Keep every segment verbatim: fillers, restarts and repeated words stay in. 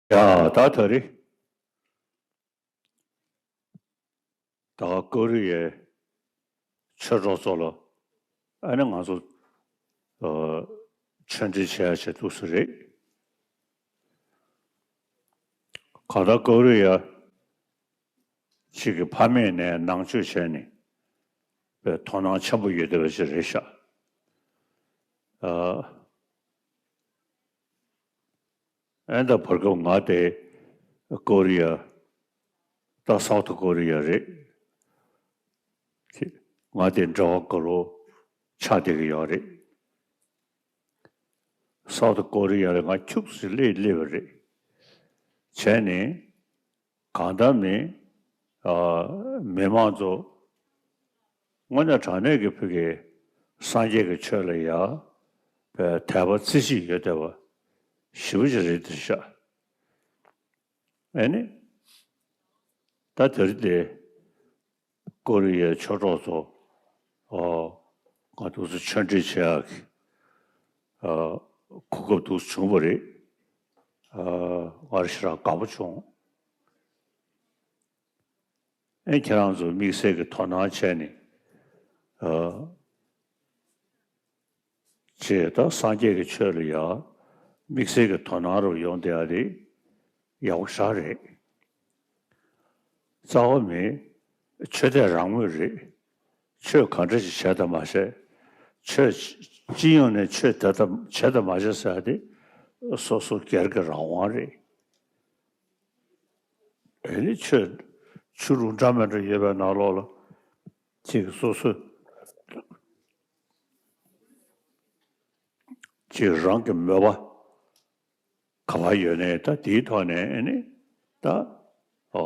ཡ་ད་ད་རེས་ད་ཀོ་རི་ཡའི་ཆོས་གྲོགས་ཚོ་ལ་ཨ་ནི་ང་ཚོ་ཨ་ཆོས་འབྲེལ་བྱེད་ཡ་བྱེད་འདུག་ས་རེད། གང་ལྟར་ཀོ་རི་ཡ་གཅིག་གི་ཕ་མེས་ནས་ནང་ཆོས་བྱས་ནས་པའི་དོ་སྣང་ཆེན་པོ་ཡོད་བསྡད་པ་ཞིག་རེད་ཤག་ཨ་ཨེ་འདྲ་བར་སྐབས་ང་དེ་ཀོ་རི་ཡ་ད་སའུ་ཐི་ཀོ་རི་ཡ་རེད། ང་དེ་འབྲེལ་བ་དགའ་རབ་ཆགས་བསྡད་ཀྱི་ཡོད་རེད། སའུ་ཐི་ཀོ་རི་ཡ་ལ་ང་ཁྱུག་ཙམ་སླེབས་སླེབས་པ་རེད། བྱས་ནས་གང་ལྟར་མི་ཨ་མི་མང་ཚོ་དངོས་གནས་དྲང་གནས་ཀྱི་ཕ་གིའི་སངས་རྒྱས་ཀྱི་ཆོས་ལ་ཡ་པའི་དད་པ་རྩེ་གཅིག་ཡོད་བསྡད་པ་ཞེ་པོ་ཅིག་རེད་འདུག་ཤག་ཨེ་ནི་ད་དེ་རིང་དེ་ཀོ་རི་ཡའི་ཆོས་གྲོགས་ཚོ་ཨོ་ང་དུས་སུ་ཆོས་འབྲེལ་བྱེད་ཡག་གི་ཨ་གོ་སྐབས་དུས་སུ་བྱུང་བ་རེད། ཨ་ང་རང་ཞེ་དྲག་དགའ་པོ་བྱུང་། ཨེ་ཁྱེད་རང་ཚོ་དམིགས་བསལ་གྱི་དོ་སྣང་བྱས་ནས་ཨ་ཅེས་ད་སངས་རྒྱས་ཀྱི་ཆོས་ལ་ཡ་དམིགས་བསལ་གྱི་དོ་སྣང་རུ་ཡོང་བསྡད་ཡ་དེ་ཡག་པོ་ཞེ་དྲག་རེད། རྩ་བ་མེད། ཆོས་དད་རང་མོས་རེད། ཆོས་ག་འདྲ་ཞིག་བྱས་དང་མ་བྱས། ཆོས་སྤྱི་ཡོངས་ནས་ཆོས་དད་དང་བྱས་དང་མ་བྱས་ཟེར་ཡ་དེ་སོ་སོ་སྒེར་གྱི་རང་དབང་རེད། ཨེ་ནི་ཆོས་ཆོས་ལུགས་འདྲ་མི་འདྲ་ཡོད་པའི་ནང་ལོགས་ལ་ཅིག་སོ་སོ་ཅིག་རང་གི་མོས་པ་ག་པར་ཡོད་ནའི་ད་དེའི་ཐོག་ནས་ཨེ་ནི་ད་ཨོ་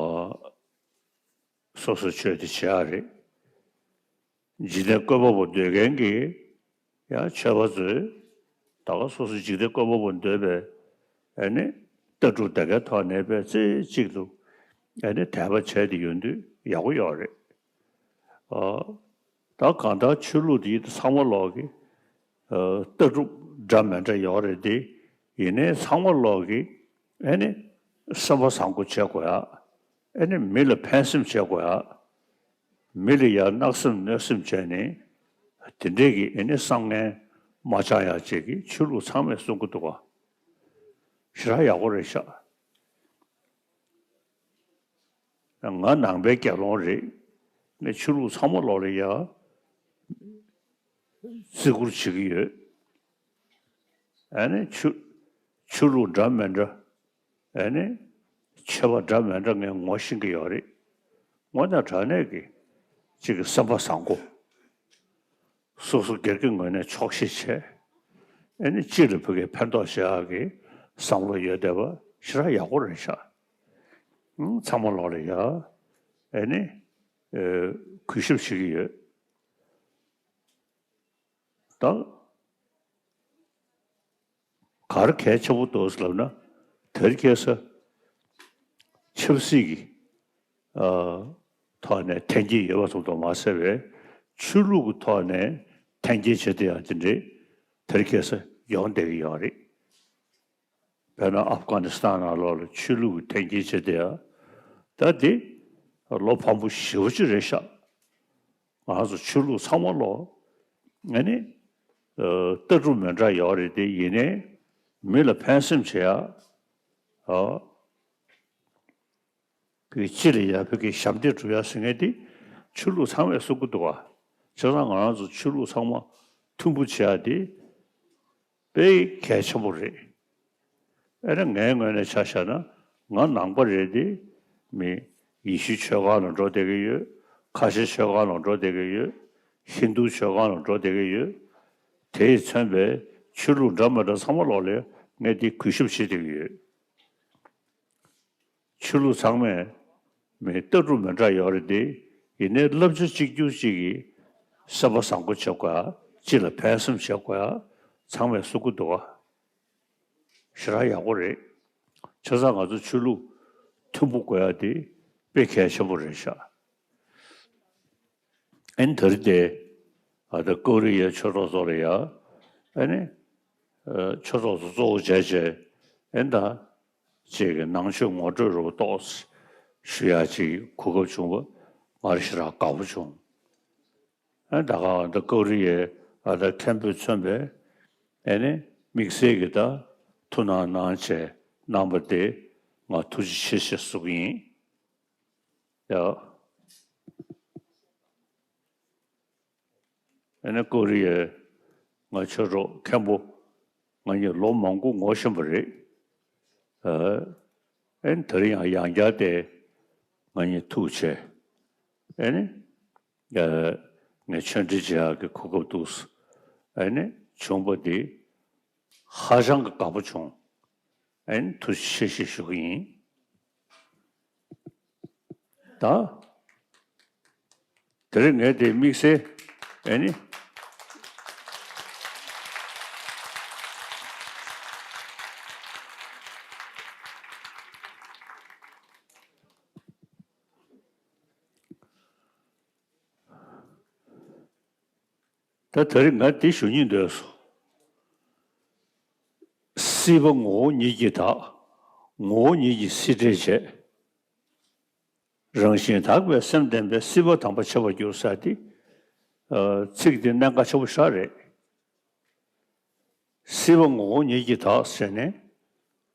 སོ་སོ་ཆོས་དེ་བྱེད་ཡག་རེད། འཇིག་རྟེན་བཀོད་པ་པོ་འདོད་མཁན་གྱི་ཡང་ཆོས་པ་ཚོས་ད་ག་སོ་སོ་འཇིག་རྟེན་བཀོད་པ་པོ་འདོད་པའི་ཨེ་ནི་ལྟ་གྲུབ་དེ་གའི་ཐོག་ནས་པའི་རྩེ་གཅིག་ཏུ་ཨེ་ནི་དད་པ་བྱས་ཏེ་ཡོང་དུས་ཡག་པོ་ཡོད་རེད། ཨ་ད་གང་ལྟར་ཆོས་ལུགས་འདི་ཚང་མ་ལོག་གི་ཨ་ལྟ་གྲུབ་འདྲ་མི་འདྲ་ཡོད་རེད་དེ། ཡིན་ནའི་ཚང་མ་ལོག་གི་ཨེ་ནི་སེམས་པ་བཟང་པོ་བྱེད་དགོས་ཡ། ཨེ་ནི་མི་ལ་ཕན་སེམས་བྱེད་དགོས་ཡ། མི་ལ་ཡ་གནག་སེམས་གནོད་སེམས་བྱས་ནས་དེ་འདྲས་ཀྱི་ཨེ་ནི་བསམ་ངན་མ་བཅང་ཡ་བཅས་ཀྱི་ཆོས་ལུགས་ཚང་མས་གསུང་གི་འདུག་ག་ཞེ་དྲག་ཡག་པོ་རེད་ཤག་ང་ནང་པའི་དགེ་སློང་རེད། ངས་ཆོས་ལུགས་ཚང་མ་ལོག་ལ་ཡ་བརྩི་བཀུར་བྱེད་ཀྱི་ཡོད། ཨ་ནི་ཆོས་ཆོས་ལུགས་འདྲ་མི་འདྲ་ཨ་ནི་ཆོས་པ་འདྲ་མི་འདྲ་ངས་ངོ་ཤེས་ཀྱི་ཡོད་རེད། དངོས་གནས་དྲང་གནས་ཀྱི་གཅིག་གི་སེམས་པ་བཟང་པོ། སོ་སོ་སྒེར་གྱི་ངོས་ནས་ཆོག་ཤེས་བྱས། ཨེ་ནི་སྤྱི་ལ་ཕ་གིའི་ཕན་ཐོགས་བྱེད་ཡག་གི་བསམ་བློ་ཡོད་བསྡད་པ་ཞེ་དྲག་ཡག་པོ་རེད་ཤག་ཨང་། ཚང་མ་ལོག་ལ་ཡ་ཨེ་ནི་ཨེ་གུས་ཞབས་བྱེད་ཀྱི་ཡོད། ད་ག་རེ་གལ་ཆེན་པོ་འདུག་ཟེར་ལབ་ན། དེ་རིང་ཁ་སང་ཆབ་སྲིད་ཀྱི་ཨ་ཐོག་ནས་འཐེན་འཁྱེར་ཡོད་པ་ཙམ་དུ་མ་ཟད་པའི་ཆོས་ལུགས་ཀྱི་ཐོག་ནས་འཐེན་འཁྱེར་བྱེད་བསྡད་ཡག་དེ་འདྲའི་དེ་རིང་ཁ་སང་ཡོང་བསྡད་ཀྱི་ཡོད་རེད། དཔེར་ན་ཨབ་གྷ་ནི་སི་ཐན་ནང་ལོགས་ལ་ཆོས་ལུགས་ཀྱི་འཐེན་འཁྱེར་བྱེད་བསྡད་ཡག་ད་འདི་བློ་ཕམ་པོ་ཞེ་པོ་ཅིག་རེད་ཤག་ང་ཚོ་ཆོས་ལུགས་ཚང་མ་ལོག་ཨ་ནི་ཨ་ལྟ་གྲུབ་མི་འདྲ་ཡོད་རེད་དེ། ཡིན་ནའི་མི་ལ་ཕན་སེམས་བྱེད་ཡ་ཨ་གི་སྤྱི་ལ་ཡར་ཕ་གི་ཞབས་འདེགས་སྒྲུབ་ཡ་ཟེར་མཁན་དེ་ཆོས་ལུགས་ཚང་མས་གསུང་གི་འདུག་ག་བྱས་ཙང་ང་རང་ཚོ་ཆོས་ལུགས་ཚང་མ་མཐུན་པོ་བྱེད་ཡ་དེ་དཔེ་གལ་ཆེན་པོ་རེད། ཨེ་ན་ངའི་ངོས་ནས་ཆ་བཞག་ན་ང་ནང་པ་རེད་དེ། མི་ཡེ་ཤུའི་ཆོས་ཁང་ལ་འགྲོ་བསྡད་ཀྱི་ཡོད། ཁ་ཆེ་ཆོས་ཁང་ལ་འགྲོ་བསྡད་ཀྱི་ཡོད། ཧིན་རྡུའི་ཆོས་ཁང་ལ་འགྲོ་བསྡད་ཀྱི་ཡོད། དེས་མཚོན་པའི་ཆོས་ལུགས་འདྲ་མི་འདྲ་ཚང་མ་ལོག་ལ་ངས་དེ་གུས་ཞབས་བྱེད་བསྡད་ཀྱི་ཡོད། ཆོས་ལུགས་ཚང་མས་མི་ལྟ་གྲུབ་མི་འདྲ་ཡོད་རེད་དེ། ཡིན་ནའི་བསླབ་བྱ་གཅིག་གྱུར་གཅིག་གིས་སེམས་པ་བཟང་པོ་བྱེད་དགོས་ཡ། སྤྱི་ལ་ཕན་སེམས་བྱེད་དགོས་ཡ་ཚང་མས་གསུང་གི་འདུག་ག་ཞེ་དྲག་ཡག་པོ་རེད། བྱས་ཙང་ང་ཚོ་ཆོས་ལུགས་མཐུན་པོ་དགོས་ཡ་དེ་དཔེ་གལ་ཆེན་པོ་རེད་ཤག་ཨེ་ནི་དེ་རིང་དེ་ཨ་ད་ཀོ་རི་ཡའི་ཆོས་གྲོགས་ཚོ་ལ་ཡ་ཨེ་ནི་ཨ་ཆོས་གྲོགས་ཚོ་གཙོ་བོ་བྱས་བྱས་ཨེ་ནི་ད་ ཅིག་གི་ནང་ཆོས་ངོ་སྤྲོད་རོབ་ཏོག་ཞུ་ཡ་ཅིག་གོ་སྐབས་བྱུང་བ་ང་རང་ཞེ་དྲག་དགའ་པོ་བྱུང་། ཨ་ད་ག་ཨ་ད་ཀོ་རི་ཡའི་ཨ་ད་མཁན་པོས་མཚོན་པའི་ཨེ་ནི་དམིགས་བསལ་གྱི་ད་ཐུགས་སྣང་གནང་བྱས་གནང་བ་དེ་ང་ཐུགས་རྗེ་ཆེ་ཞེས་གསུང་གི་ཡིན། ཡ། ཨ་ནི་ཀོ་རི་ཡའི་ང་ཆོས་གྲོགས་མཁན་པོ་ང་གཉིས་ལོ་མང་པོ་ངོ་ཤེས་པ་རེད། ཨ་ཨ་ནི་དེ་རིང་ཡང་ཡང་བསྐྱར་དེ་ང་གཉིས་ཐུག་བྱས་ཨ་ནི་ཨ་ངས་ཆོས་འབྲེལ་བྱེད་ཡག་གི་གོ་སྐབས་འདུག་ཨ་ནི་བྱུང་བ་འདི་ཧ་ཅང་གི་དགའ་པོ་བྱུང་། ཨ་ནི་ཐུགས་རྗེ་ཆེ་ཞེས་ཞུ་གི་ཡིན། ད། དེ་རིང་ངས་དེ་དམིགས་བསལ་ཨེ་ནི། ད་དེ་རིང་ང་འདི་ཞུ་སྙིང་འདོད་སོང་། སྲིད་པ་ངོ་བོ་ཉིད་ཀྱིས་དག་ངོ་བོ་ཉིད་ཀྱིས་སྲིད་འབྲས་བྱེད། རང་བཞིན་དག་པའི་སེམས་ལྡན་པས་སྲིད་པ་དམ་པ་བྱེད་པར་འགྱུར་ཟེར་ཏེ། ཨ་ཚིག་འདི་གནད་འགག་ཆེན་པོ་ཞེ་དྲག་རེད། སྲིད་པ་ངོ་བོ་ཉིད་ཀྱིས་དག་ཟེར་ནས་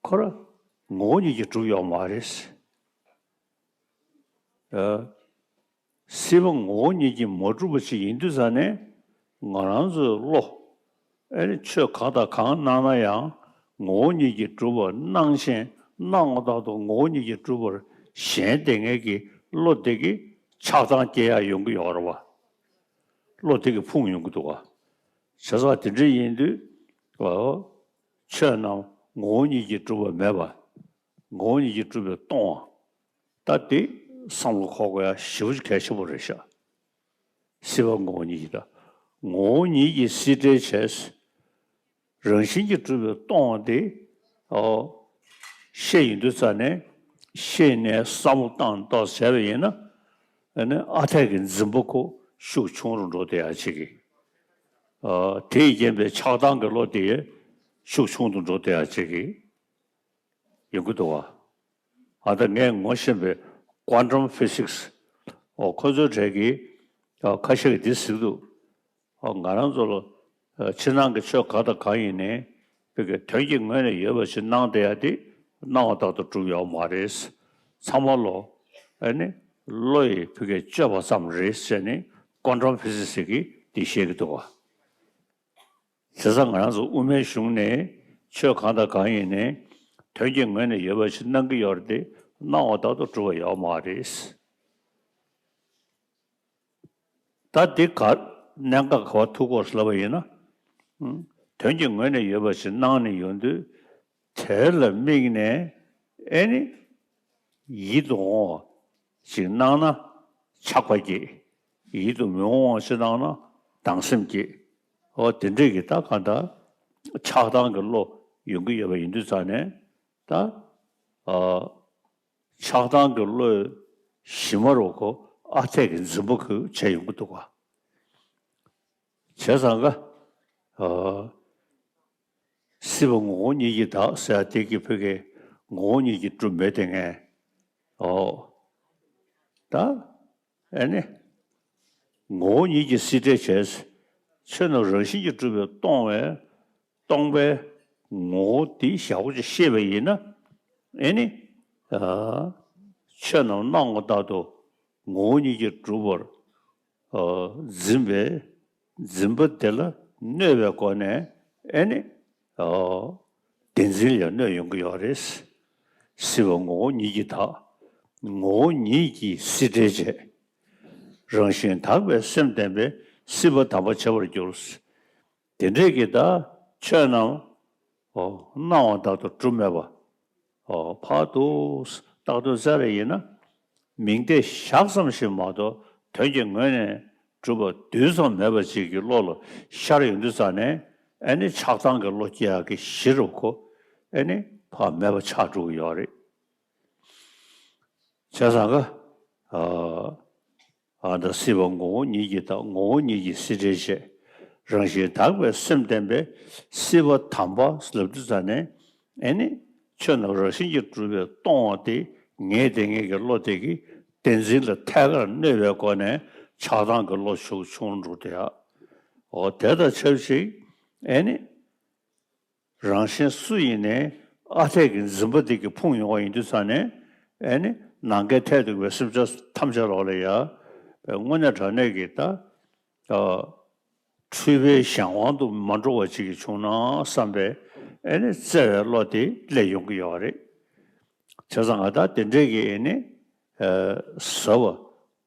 ཁོ་ར་ངོ་བོ་ཉིད་ཀྱིས་གྲུབ་ཡོད་མ་རེད། ཨ་སྲིད་པ་ངོ་བོ་ཉིད་ཀྱིས་མ་གྲུབ་པ་ཞིག་ཡིན་དུས་ཙང་ནས་ང་རང་ཚོའི་བློ་ཨེ་ནི་ཆོས་གང་དང་གང་གནང་ན་ཡང་ངོ་བོ་ཉིད་ཀྱིས་གྲུབ་པར་སྣང་ཞིང་སྣང་བ་ལྟར་དུ་ངོ་བོ་ཉིད་ཀྱིས་གྲུབ་པར་ཞེན་བསྡད་མཁན་གྱི་བློ་དེ་གིས་ཆགས་སྡང་སྐྱེ་ཡག་ཡོང་གི་ཡོད་རེད་བ། བློ་དེ་གིས་ཕུང་ཡོང་གི་འདུག་བ། བྱས་ཙང་དེ་འདྲ་ཡིན་དུས་ཨོ་ཆོས་རྣམས་ངོ་བོ་ཉིད་ཀྱིས་གྲུབ་པ་མེད་པ། ངོ་བོ་ཉིད་ཀྱིས་གྲུབ་པས་སྟོང་བ། ད་དེ་བསམ་བློ་འཁོར་དགོས་ཡ་ཞེ་པོ་ཅིག་གལ་ཆེན་པོ་རེད་ཤག་སྲིད་པ་ངོ་བོ་ཉིད་ཀྱིས་དག་ངོ་བོ་ཉིད་ཀྱིས་སྲིད་འབྲས་བྱས། རང་བཞིན་གྱིས་གྲུབ་པས་སྟོང་བ་དེ། ཨོ། ཤེས་ཡོང་དུས་ཙ་ནས་ཤེས་ནས་བསམ་བློ་བཏང་ཏོག་བྱས་པ་ཡིན་ན། ཨ་ནི་ཨ་འཐས་ཀྱི་འཛིན་པ་ཁོ་ཤུགས་ཆུང་རུ་འགྲོ་བསྡད་ཡ་ཅིག་གི་ཨོ། དེས་རྐྱེན་པས་ཆགས་སྡང་གི་བློ་དེ་ཤུགས་ཆུང་དུ་འགྲོ་བསྡད་ཡ་ཅིག་གི་ཡོང་གི་འདུག་བ། ཨ་ད་ངས་ངོ་ཤེས་པའི་quantum physics ཨོ་ཁོ་ཚོའི་གྲས་ཀྱིས་ཨོ་ཁ་ཤས་ཀྱིས་འདི་ཟེར་གྱི་འདུག་ཨོ་ང་རང་ཚོ་ལ་ཨ་ཕྱི་ནང་གི་ཆོས་གང་དང་གང་ཡིན་ནའི་བོད་ཀྱི་དོན་གྱི་ངོས་ནས་ཡོད་པ་ཞིག་སྣང་བསྡད་ཡ་དེ་སྣང་བ་ལྟར་དུ་གྲུབ་ཡོད་མ་རེད། ཚང་མ་ལོ་ཨ་ནི་བློ་ཡི་བོད་ཀྱི་སྤྱོད་པ་ཙམ་རེད་ཟེར་ནས་quantum physics ཟེར་གྱིས་འདི་བཤད་ཀྱི་འདུག་བ། བྱས་ཙང་ང་རང་ཚོ་དབུ་མའི་གཞུང་ནས་ཆོས་གང་དང་གང་ཡིན་ནའི་དོན་གྱི་ངོས་ནས་ཡོད་པ་ཞིག་སྣང་གི་ཡོད་རེད་དེ་སྣང་བ་ལྟར་དུ་གྲུབ་པ་ཡོད་མ་རེད། ད་འདི་ག་གནད་འགག་ག་པར་ཐུག་གོ་ལབ་པ་ཡིན་ན། ཨུམ། དོན་གྱི་ངོས་ནས་ཡོད་པ་ཞིག་སྣང་ནས་ཡོང་དུས། དེ་ལ་དམིགས་ནས་ཨེ་ནི་ཡིད་དུ་འོང་བ་ཞིག་སྣང་ན་ཆགས་པ་སྐྱེ། ཡིད་དུ་མི་འོང་བ་ཞིག་སྣང་ན་སྡང་སེམས་སྐྱེ། འོ་དེ་འདྲས་ཀྱི་ད་གང་ལྟར་ཆགས་སྡང་གི་བློ་ཡོང་གི་ཡོད་པ་ཡིན་དུས་ཙང་ནས་ད་ཨ་ཆགས་སྡང་གི་བློས་གཞི་མ་རུ་ཁོ་ཨ་འཐས་ཀྱི་འཛིན་པ་ཁོས་བྱས་ཡོང་གི་འདུག་ག་བྱས་ཙང་ག་ཨ་སྲིད་པ་ངོ་བོ་ཉིད་ཀྱིས་དག་ཟེར་ཡ་དེ་གི་བོད་ཀྱི་ངོ་བོ་ཉིད་ཀྱིས་གྲུབ་མེད་དེ་ངས་ཨོ་ད་ཨེ་ནི་ངོ་བོ་ཉིད་ཀྱིས་སྲིད་འབྲས་བྱས། ཆོས་རྣམས་རང་བཞིན་གྱིས་གྲུབ་པས་སྟོང་བས། སྟོང་པའི་ངོ་བོ་དེ་ཞག་པོ་ཅིག་ཤེས་པ་ཡིན་ན་ཨེ་ནི་ཨ་ཆོས་རྣམས་སྣང་བ་ལྟར་དུ་ངོ་བོ་ཉིད་ཀྱིས་གྲུབ་པར་ཨ་འཛིན་པའི་འཛིན་པ་དེ་ལ་གནོད་པའི་སྒོ་ནས་ཨེ་ནི་ཨ་བདེན་འཛིན་ལ་གནོད་ཡོང་གི་ཡོད་རེད། སྲིད་པ་ངོ་བོ་ཉིད་ཀྱིས་དག་ངོ་བོ་ཉིད་ཀྱིས་སྲིད་འབྲས་བྱེད། རང་བཞིན་དག་པའི་སེམས་ལྡན་པས་སྲིད་པ་དམ་པ་བྱེད་པར་འགྱུར། དེ་འདྲས་ཀྱི་ད་ཆོས་རྣམས་ཨོ་སྣང་བ་ལྟར་དུ་གྲུབ་མེད་པ། ཨོ་ཕར་དུ་བཏགས་དུས་ཙ་རེ་ཡིན་ན་མིང་བརྡས་བཞག་ཙམ་ཞིག་མ་གཏོགས་དོན་གྱི་ངོས་ནས་གྲུབ་པ་རྡུལ་ཙམ་མེད་པ་ཅིག་གི་བློ་ལ་ཤར་ཡོང་དུས་ཙ་ནས་ཨེ་ནི་ཆགས་སྡང་གི་བློ་སྐྱེ་ཡག་གི་གཞི་རུ་ཁོ་ཨེ་ནི་ཕར་མེད་པ་ཆགས་འགྲོ་གི་ཡོད་རེད། བྱས་ཙང་ག་ཨ་ཨ་ད་སྲིད་པ་ངོ་བོ་ཉིད་ཀྱིས་དག་ངོ་བོ་ཉིད་ཀྱིས་སྲིད་འབྲས་བྱེད། རང་བཞིན་དག་པའི་སེམས་ལྡན་པས་སྲིད་པ་དམ་པ་ལབ་དུས་ཙ་ནས་ཨེ་ནི་ ཆོས་རྣམས་རང་བཞིན་གྱིས་གྲུབ་པས་སྟོང་བ་དེ་ངེས་བདེན་ངེས་ཀྱི་བློ་དེ་གིས་བདེན་འཛིན་ལ་ཐད་ཀར་གནོད་པའི་སྒོ་ནས་ཆགས་སྡང་གི་བློ་ཤུགས་ཆུང་རུ་འགྲོ་དེ་ཡ། འོ་དེ་དང་ཆབས་ཅིག་ཨེ་ནི། རང་གཞན་སུ་ཡིན་ནའི་ཨ་འཐས་ཀྱི་འཛིན་པ་དེ་གིས་ཕུང་ཡོང་བ་ཡིན་དུས་ཙང་ནས་ཨེ་ནི་ནམ་མཁའི་མཐས་གཏུགས་པའི་སེམས་ཅན་ཐམས་ཅད་ལོག་ལ་ཡ་དངོས་གནས་དྲང་གནས་ཀྱི་ད་འཁྲུལ་པའི་གཞན་དབང་དུ་མ་འགྲོ་བ་ཅིག་གིས་བྱུང་ན་བསམ་པའི་ཨེ་ནི་བརྩེ་བའི་བློ་དེ་སླེབས་ཡོང་གི་ཡོད་རེད། བྱས་ཙང་ང་ད་དེ་འདྲས་ཀྱི་ཨེ་ནི་ཟབ་པ།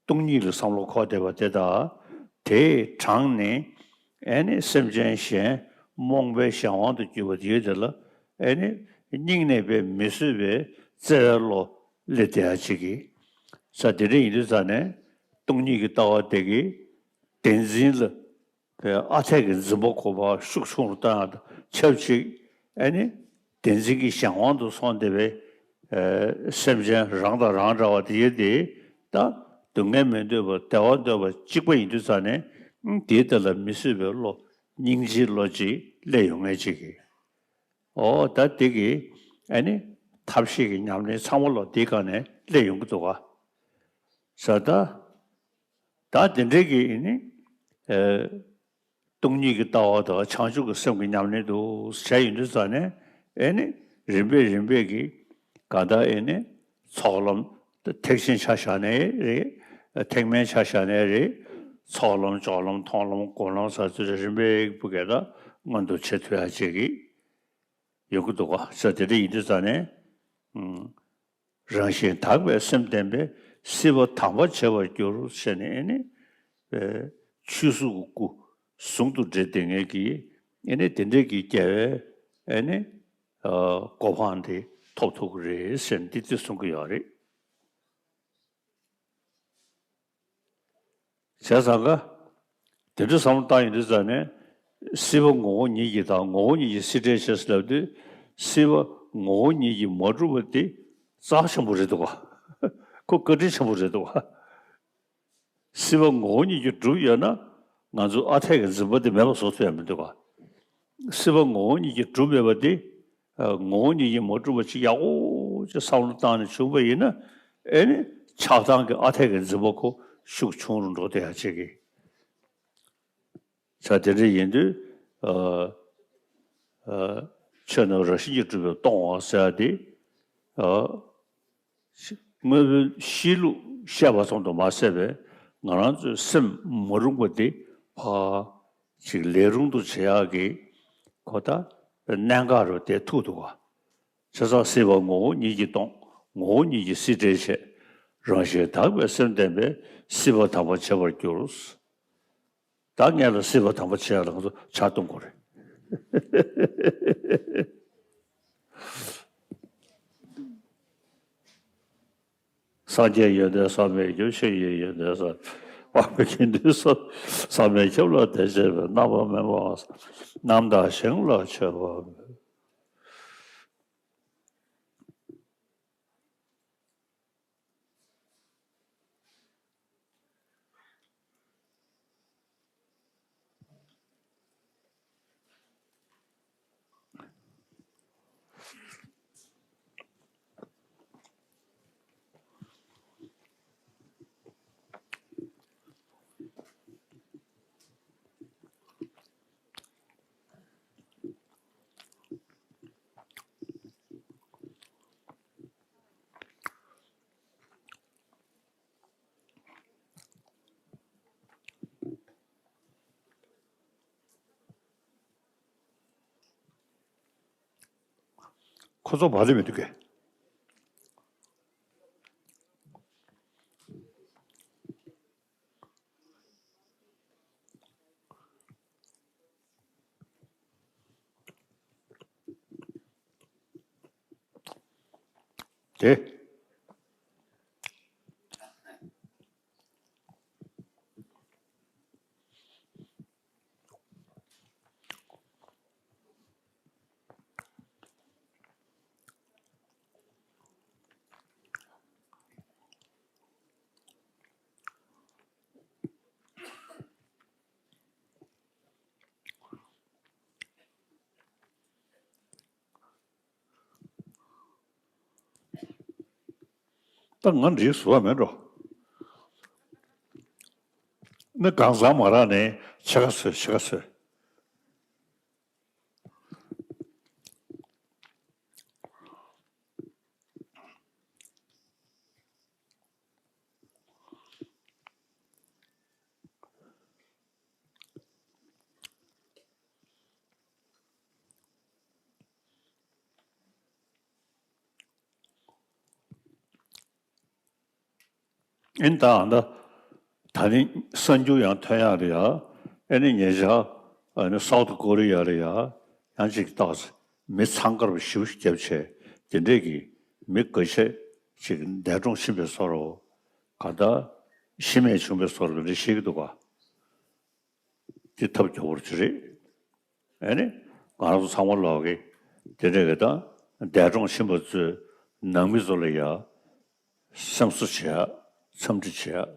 སྟོང་ཉིད་ལ་བསམ་བློ་འཁོར་བསྡད་པ་དེ་དག་དེས་དྲངས་ནས་ཨེ་ནི་སེམས་ཅན་གཞན་རྨོངས་པའི་གཞན་དབང་དུ་གྱུར་པ་དེ་ཡོད་དེ་ལ་ཨེ་ནི་སྙིང་ནས་དཔེ་མི་བཟོད་པའི་བརྩེ་བའི་བློ་སླེབས་བསྡད་ཡ་ཅིག་གིས། ས་དེ་འདྲ་ཡིན་དུས་ཙང་ནས་སྟོང་ཉིད་ཀྱི་ལྟ་བ་དེ་གིས་བདེན་འཛིན་ལ། ཨ་འཐས་ཀྱི་འཛིན་པ་ཁོ་པ་ཤུགས་ཆུང་རུ་བཏང་ཡག་དང་ཆབས་ཅིག་ཨེ་ནི་བདེན་འཛིན་གྱི་གཞན་དབང་དུ་སོང་བསྡད་པའི་སེམས་ཅན་རང་དང་རང་འདྲ་བ་དེ་ཡོད་དེ་ད་སྡུག་བསྔལ་མི་འདོད་པ་བདེ་བ་འདོད་པ་གཅིག་པ་ཡིན་དུས་ཙང་ནས་དེའི་ཐད་ལ་མི་བཟོད་པའི་བློ་སྙིང་རྗེའི་བློ་ཅིག་སླེབས་ཡོང་ངེས་ཅིག་གིས། ཨོ་ད་དེ་གི་ཨེ་ནི་ཐབས་ཤེས་ཀྱི་ཉམས་ལེན་ཚང་མ་ལོ་དེའི་སྒང་ནས་སླེབས་ཡོང་གི་འདུག་ག་ས་ད། ད་དེ་འདྲའི་གི་ཨེ་ནི། སྟོང་ཉིད་ཀྱི་ལྟ་བ་དང་བྱང་ཆུབ་ཀྱི་སེམས་ཀྱི་ཉམས་ལེན་དུ་བྱས་ཡོང་དུས་ཙང་ནས་ཨེ་ནི་རིམ་པས་རིམ་པས་ཀྱི་ག་ད་ཨེ་ནི་ཚོགས་ལམ་ཐེག་ཆེན་ཆ་བཞག་ནའི་རེད། ཐེག་དམན་ཆ་བཞག་ནའི་རེད། ཚོགས་ལམ་སྦྱོར་ལམ་མཐོང་ལམ་སྒོམ་ལམ་ཟེར་ཚུལ་རིམ་པས་བུ་གས་ད་མངོན་དུ་བྱེད་ཐུབ་ཡ་བྱེད་ཀྱི་ཡོང་གི་འདུག་ག་ས་དེ་འདྲ་ཡིན་དུས་ཙང་ནས། རང་བཞིན་དག་པའི་སེམས་ལྡན་པས་སྲིད་པ་དམ་པར་བྱེད་པར་འགྱུར་ཞེས་ནས་ཨེ་ནི། ཆོས་གཟུགས་ཀྱི་སྐུ་ཟུང་དུ་འབྲེལ་ཏེ་ངེད་ཀྱིས་ཨེ་ནི་དེ་འདྲའི་གི་རྒྱལ་བའི་ཨེ་ནི། གོ་འཕང་དེ་ཐོབ་ཐུབ་ཀྱི་རེད་ཟེར་ནས་འདི་འདི་གསུང་གི་ཡོད་རེད། བྱས་ཙང་ཀ། དེ་འདྲ་བསམ་བློ་བཏང་ཡོང་དུས་ཙང་ནས་སྲིད་པ་ངོ་བོ་ཉིད་ཀྱིས་དང་ངོ་བོ་ཉིད་ཀྱིས་སྲིད་བྲལ་བྱས་ཟེར་ལབ་དུས་སྲིད་པ་ངོ་བོ་ཉིད་ཀྱིས་མ་གྲུབ་པ་དེ་རྩ་ཆེན་པོ་རེད་འདུག་ག་ཁོ་བཀའ་དྲིན་ཆེན་པོ་རེད་འདུག་ག་སྲིད་པ་ངོ་བོ་ཉིད་ཀྱིས་གྲུབ་ཡོད་ན་ང་ཚོ་ཨ་འཐས་ཀྱི་འཛིན་པ་དེ་མེད་པ་བཟོ་ཐུབ་ཡ་མི་འདུག་ག་སྲིད་པ་ངོ་བོ་ཉིད་ཀྱིས་གྲུབ་མེད་པ་དེ། ངོ་བོ་ཉིད་ཀྱིས་མ་གྲུབ་པ་ཅིག་ཡག་པོ་ཅིག་བསམ་བློ་བཏང་ནས་བྱུང་བ་ཡིན་ན་ཨེ་ནི་ཆགས་སྡང་གི་ཨ་འཐས་ཀྱི་འཛིན་པ་ཁོ་ཤུགས་ཆུང་རུ་འགྲོ་བསྡད་ཡ་ཅིག་གི་ས་དེ་འདྲ་ཡིན་དུས། ཆོས་རྣམས་རང་བཞིན་གྱིས་གྲུབ་པས་སྟོང་བ་ཟེར་ཡ་དེ། དངོས་པོའི་གཤིས་ལུགས་བཤད་པ་ཙམ་དུ་མ་ཟད་པའི་ང་རང་ཚོའི་སེམས་མ་རུངས་པ་དེ་ཕར་ཅིག་ལས་རུང་དུ་བྱེད་ཡག་གི་གོ་ད་གནད་འགག་རུ་དེ་ཐུག་འདུག་ག་བྱས་ཙང་སྲིད་པ་ངོ་བོ་ཉིད་ཀྱིས་སྟོང་ངོ་བོ་ཉིད་ཀྱིས་སྲིད་བྲལ་བྱེད། རང་བཞིན་དག་པའི་སེམས་ལྡན་པས་སྲིད་པ་དམ་པར་བྱེད་པར་འགྱུར། ད་ངས་ལ་སྲིད་པ་དམ་པར་བྱེད་ཡག་ལ་ང་ཚོ་ཕྱག་གཏོང་དགོས་རེད། སངས་རྒྱས་ཡོན་ཏན་བསམ་མི་ཁྱབ། ཆོས་ཉིད་ཡོན་ཏན་བསམ། དཔག་མེད་དགེ་འདུན་བསམ། བསམ་མི་ཁྱབ་ལ་དད་བྱེད་པའི། རྣམ་པར་སྨིན་པ་རྣམ་དག་ཞིང་ལ་མཆོད་པ། ཁོ་ཚོ་བ་རེད་མི་འདུག་གས། དེ། ད་ང་འགྲིག་བཟོ་བ་མེད་འགྲོ། ནི་གང་ཟག་མ་རག་ནས་ཕྱེད་ཀ་བཟོས་ཕྱེད་ཀ་བཟོས། ཨིན་ད་ཨ་ད་ད་ནི་གསར་འགྱུར་ཡང་ཐོན་ཡག་རེད་ཡ། ཨེ་ནི་ཉེ་ཆར་ཨ་ནི་སའུ་ཐི་ཀོ་རི་ཡ་རེད་ཡ། ཡང་ཅིག་ཏག་མི་འཚང་ཁ་རུ་ཞིབ་བརྒྱབ་བྱས་དེ་འདྲས་ཀྱི་མི་འགའ་ཤས་ཅིག་འདས་གྲོངས་ཕྱིན་པའི་བཟོ་འདྲ། ག་ད་ཤི་རྨས་བྱུང་པའི་བཟོ་འདྲ་འདི་ཤེས་ཀྱི་འདུག་ག། དེ་ཐབས་སྐྱོ་བོར་ཅི་རེད། ཨེ་ནི་ང་རང་ཚོ་ཚང་མ་ལོག་གི་དེ་འདྲས་ཀྱི་ད་འདས་གྲོངས་ཕྱིན་པ་ཚོའི་ནང་མི་ཚོ་ལ་ཡ་སེམས་གསོ་བྱེད་ཡ། འཚམས་འདྲི་བྱེད་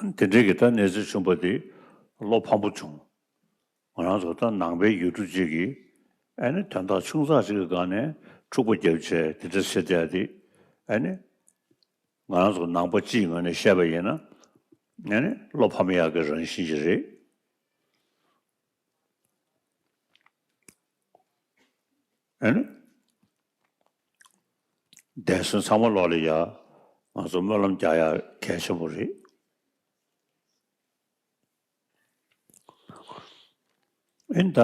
ཡ། དེ་འདྲའི་གི་ད་གནས་ཚུལ་བྱུང་པ་དེ་བློ་ཕམ་པོ་བྱུང་། ང་རང་ཚོ་ད་ནང་པའི་ཡུལ་གྲུ་གཅིག་གི་ཨ་ནི་དོན་དག་ཆུང་ཙག་ཅིག་གི་སྒང་ནས་འཁྲུག་པ་བརྒྱབ་བྱས་དེ་འདྲ་བྱེད་བསྡད་དེ། ཨ་ནི་ང་རང་ཚོ་ནང་པ་སྤྱིའི་ངོས་ནས་བཤད་པ་ཡིན་ན་ཨ་ནི་བློ་ཕམ་ཡག་གི་རང་བཞིན་ཞིག་རེད། ཨ་ནི། འདས་གསོན་ཚང་མ་ལོག་ལ་ཡ། ང་ཚོ་སྨོན་ལམ་རྒྱག་ཡ་གལ་ཆེན་པོ་རེད། ཨིན་ད།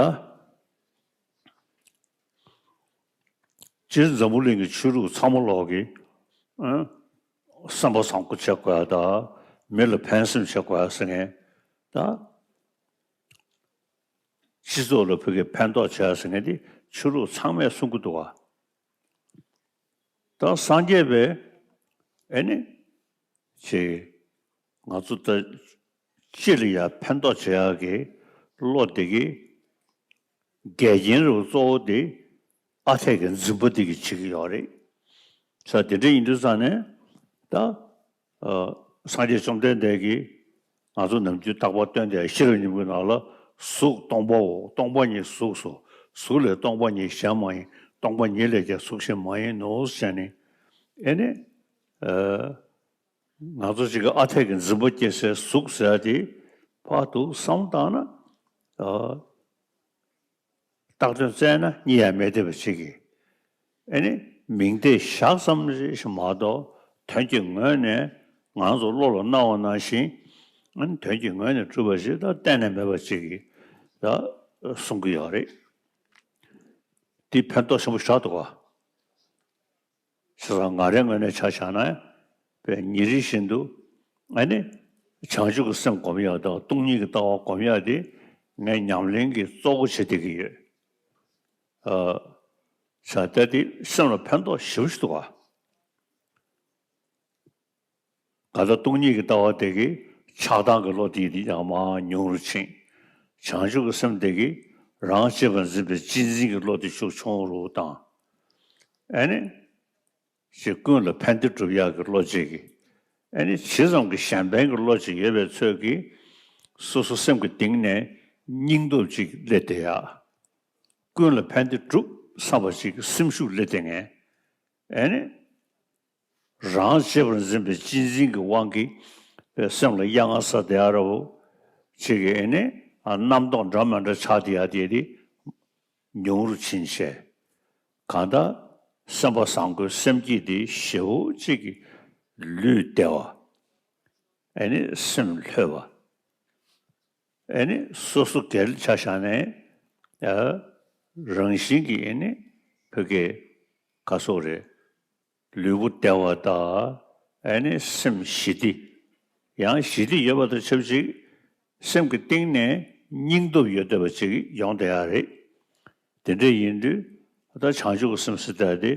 སྤྱིར་འཛམ་བུ་གླིང་གི་ཆོས་ལུགས་ཚང་མ་ལོག་གི་ཨ། བསམ་པ་བཟང་པོ་བྱེད་དགོས་ཡ་ད། མི་ལ་ཕན་སེམས་བྱེད་དགོས་ཡ་ཟེར་མཁན་ད། སྤྱི་ཚོགས་ལ་ཕ་གི་ཕན་ཐོགས་བྱ་ཟེར་མཁན་དེ་ཆོས་ལུགས་ཚང་མས་གསུང་གི་འདུག་བ། ད་སངས་རྒྱས་པས་ཨེ་ནི་ཅེ་ང་ཚོ་ད་སྤྱི་ལ་ཡ་ཕན་ཐོགས་བྱ་ཡག་གི་བློ་དེ་གི་འགལ་རྐྱེན་རུ་གཙོ་བོ་དེ་ཨ་འཐས་ཀྱི་འཛིན་པ་དེ་གི་བྱེད་ཀྱི་ཡོད་རེད། ས་དེ་འདྲ་ཡིན་དུས་ཙང་ནས་ད། ཨ། སངས་རྒྱས་བཅོམ་ལྡན་འདས་ཀྱིས་ང་ཚོ་ནམ་རྒྱུན་རྟག་པར་སྟོན་དེ་ཤེས་རབ་སྙིང་པོའི་ནང་ལ་གཟུགས་སྟོང་པའོ། སྟོང་པ་ཉིད་གཟུགས་སོ། གཟུགས་ལས་སྟོང་པ་ཉིད་གཞན་མ་ཡིན། སྟོང་པ་ཉིད་ལས་ཀྱང་གཟུགས་གཞན་མ་ཡིན་ནོ་ཟེར་ནས། ཨེ་ནི། ཨ། ང་ཚོ་ཅིག་གི་ཨ་འཐས་ཀྱི་འཛིན་པ་སྐྱེ་སའི་གཟུགས་ཟེར་ཡ་དེ་ཕར་དུ་བསམ་བཏང་ན། ཨ། བཏགས་དོན་བཙལ་ན་རྙེད་ཡ་མེད་བསྡད་པ་ཅིག་གིས། ཨེ་ནི་མིང་བརྡས་བཞག་ཙམ་ཞིག་མ་གཏོགས་དོན་གྱི་ངོས་ནས་ང་ཚོ་བློ་ལ་སྣང་བ་ནང་བཞིན། ཨ་ནི་དོན་གྱི་ངོས་ནས་གྲུབ་པ་ཞིག་ད་གཏན་ནས་མེད་པ་ཅིག་གིས་ད་གསུང་གི་ཡོད་རེད། འདི་ཕན་ཐོགས་ཆེན་པོ་ཞིག་རག་འདུག་ག། བྱས་ཙང་ང་རའི་ངོས་ནས་ཆ་བཞག་ན། དཔེ་ཉིན་རེ་བཞིན་དུ་ཨ་ནི་བྱང་ཆུབ་ཀྱི་སེམས་སྒོམ་ཡག་དང་སྟོང་ཉིད་ཀྱི་ལྟ་བ་སྒོམ་ཡག་དེ་ངའི་ཉམས་ལེན་གྱི་གཙོ་བོ་བྱེད་བསྡད་ཀྱི་ཡོད། ཨ། བྱས་ཙང་དེ་སེམས་ལ་ཕན་ཐོགས་ཞེ་པོ་ཞིག་འདུག་ག། གང་ལྟར་སྟོང་ཉིད་ཀྱི་ལྟ་བ་དེ་གིས་ཆགས་སྡང་གི་བློ་དེ་ཡང་མར་ཉུང་རུ་ཕྱིན། བྱང་ཆུབ་ཀྱི་སེམས་དེ་གིས་རང་གཅེས་པར་འཛིན་པའི་གཅེས་འཛིན་གྱི་བློ་དེ་ཤུགས་ཆུང་རུ་བཏང་། ཨེ་ནི། ཅིག་ཀུན་ལ་ཕན་བདེ་སྒྲུབ་ཡག་གི་བློ་ཅིག་གིས། ཨེ་ནི་ཇི་ཙམ་གྱི་གཞན་ཕན་གྱི་བློ་ཅིག་ཡོད་པའི་ཚོད་ཀྱིས། སོ་སོ་སེམས་ཀྱི་གཏིང་ནས་སྙིང་སྟོབས་ཅིག་སླེབས་བསྡད་ཡག། ཀུན་ལ་ཕན་བདེ་སྒྲུབ་བསམ་པ་ཅིག་གི་སེམས་ཤུགས་སླེབས་བསྡད་མཁན། ཨེ་ནི། རང་གཅེས་པར་འཛིན་པའི་གཅེས་འཛིན་གྱི་དབང་གིས་པའི་སེམས་ལ་གཡང་ང་ས་དེ་ཨ་ར་བོ་ཅིག་གི་ཨེ་ནི་ཨ་རྣམ་རྟོག་འདྲ་མི་འདྲ་ཆགས་བསྡད་ཡ་དེ་དེ་ཉུང་རུ་ཕྱིན་བྱས། གང་ལྟར་སེམས་པ་བཟང་པོའི་སེམས་བསྐྱེད་དེ་ཞེ་པོ་ཅིག་གི་ལུས་བདེ་བ། ཨེ་ནི་སེམས་ལྷོད་པ། ཨེ་ནི་སོ་སོ་སྒེར་ཆ་བཞག་ནས། ཨ། རང་བཞིན་གྱིས་ཨེ་ནི་ཕ་གི་ག་སོགས་རེད། ལུས་པོ་བདེ་བ་དང་། ཨེ་ནི་སེམས་ཞི་བདེ། ཡང་ཞི་བདེ་ཡོད་པ་དང་ཆབས་ཅིག་སེམས་ཀྱི་གཏིང་ནས་སྙིང་སྟོབས་ཡོད་བསྡད་པ་ཅིག་ཡོང་བསྡད་ཡ་རེད། དེ་འདྲ་ཡིན་དུས་ད་བྱང་ཆུབ་ཀྱི་སེམས་ཟེར་ཡ་དེ་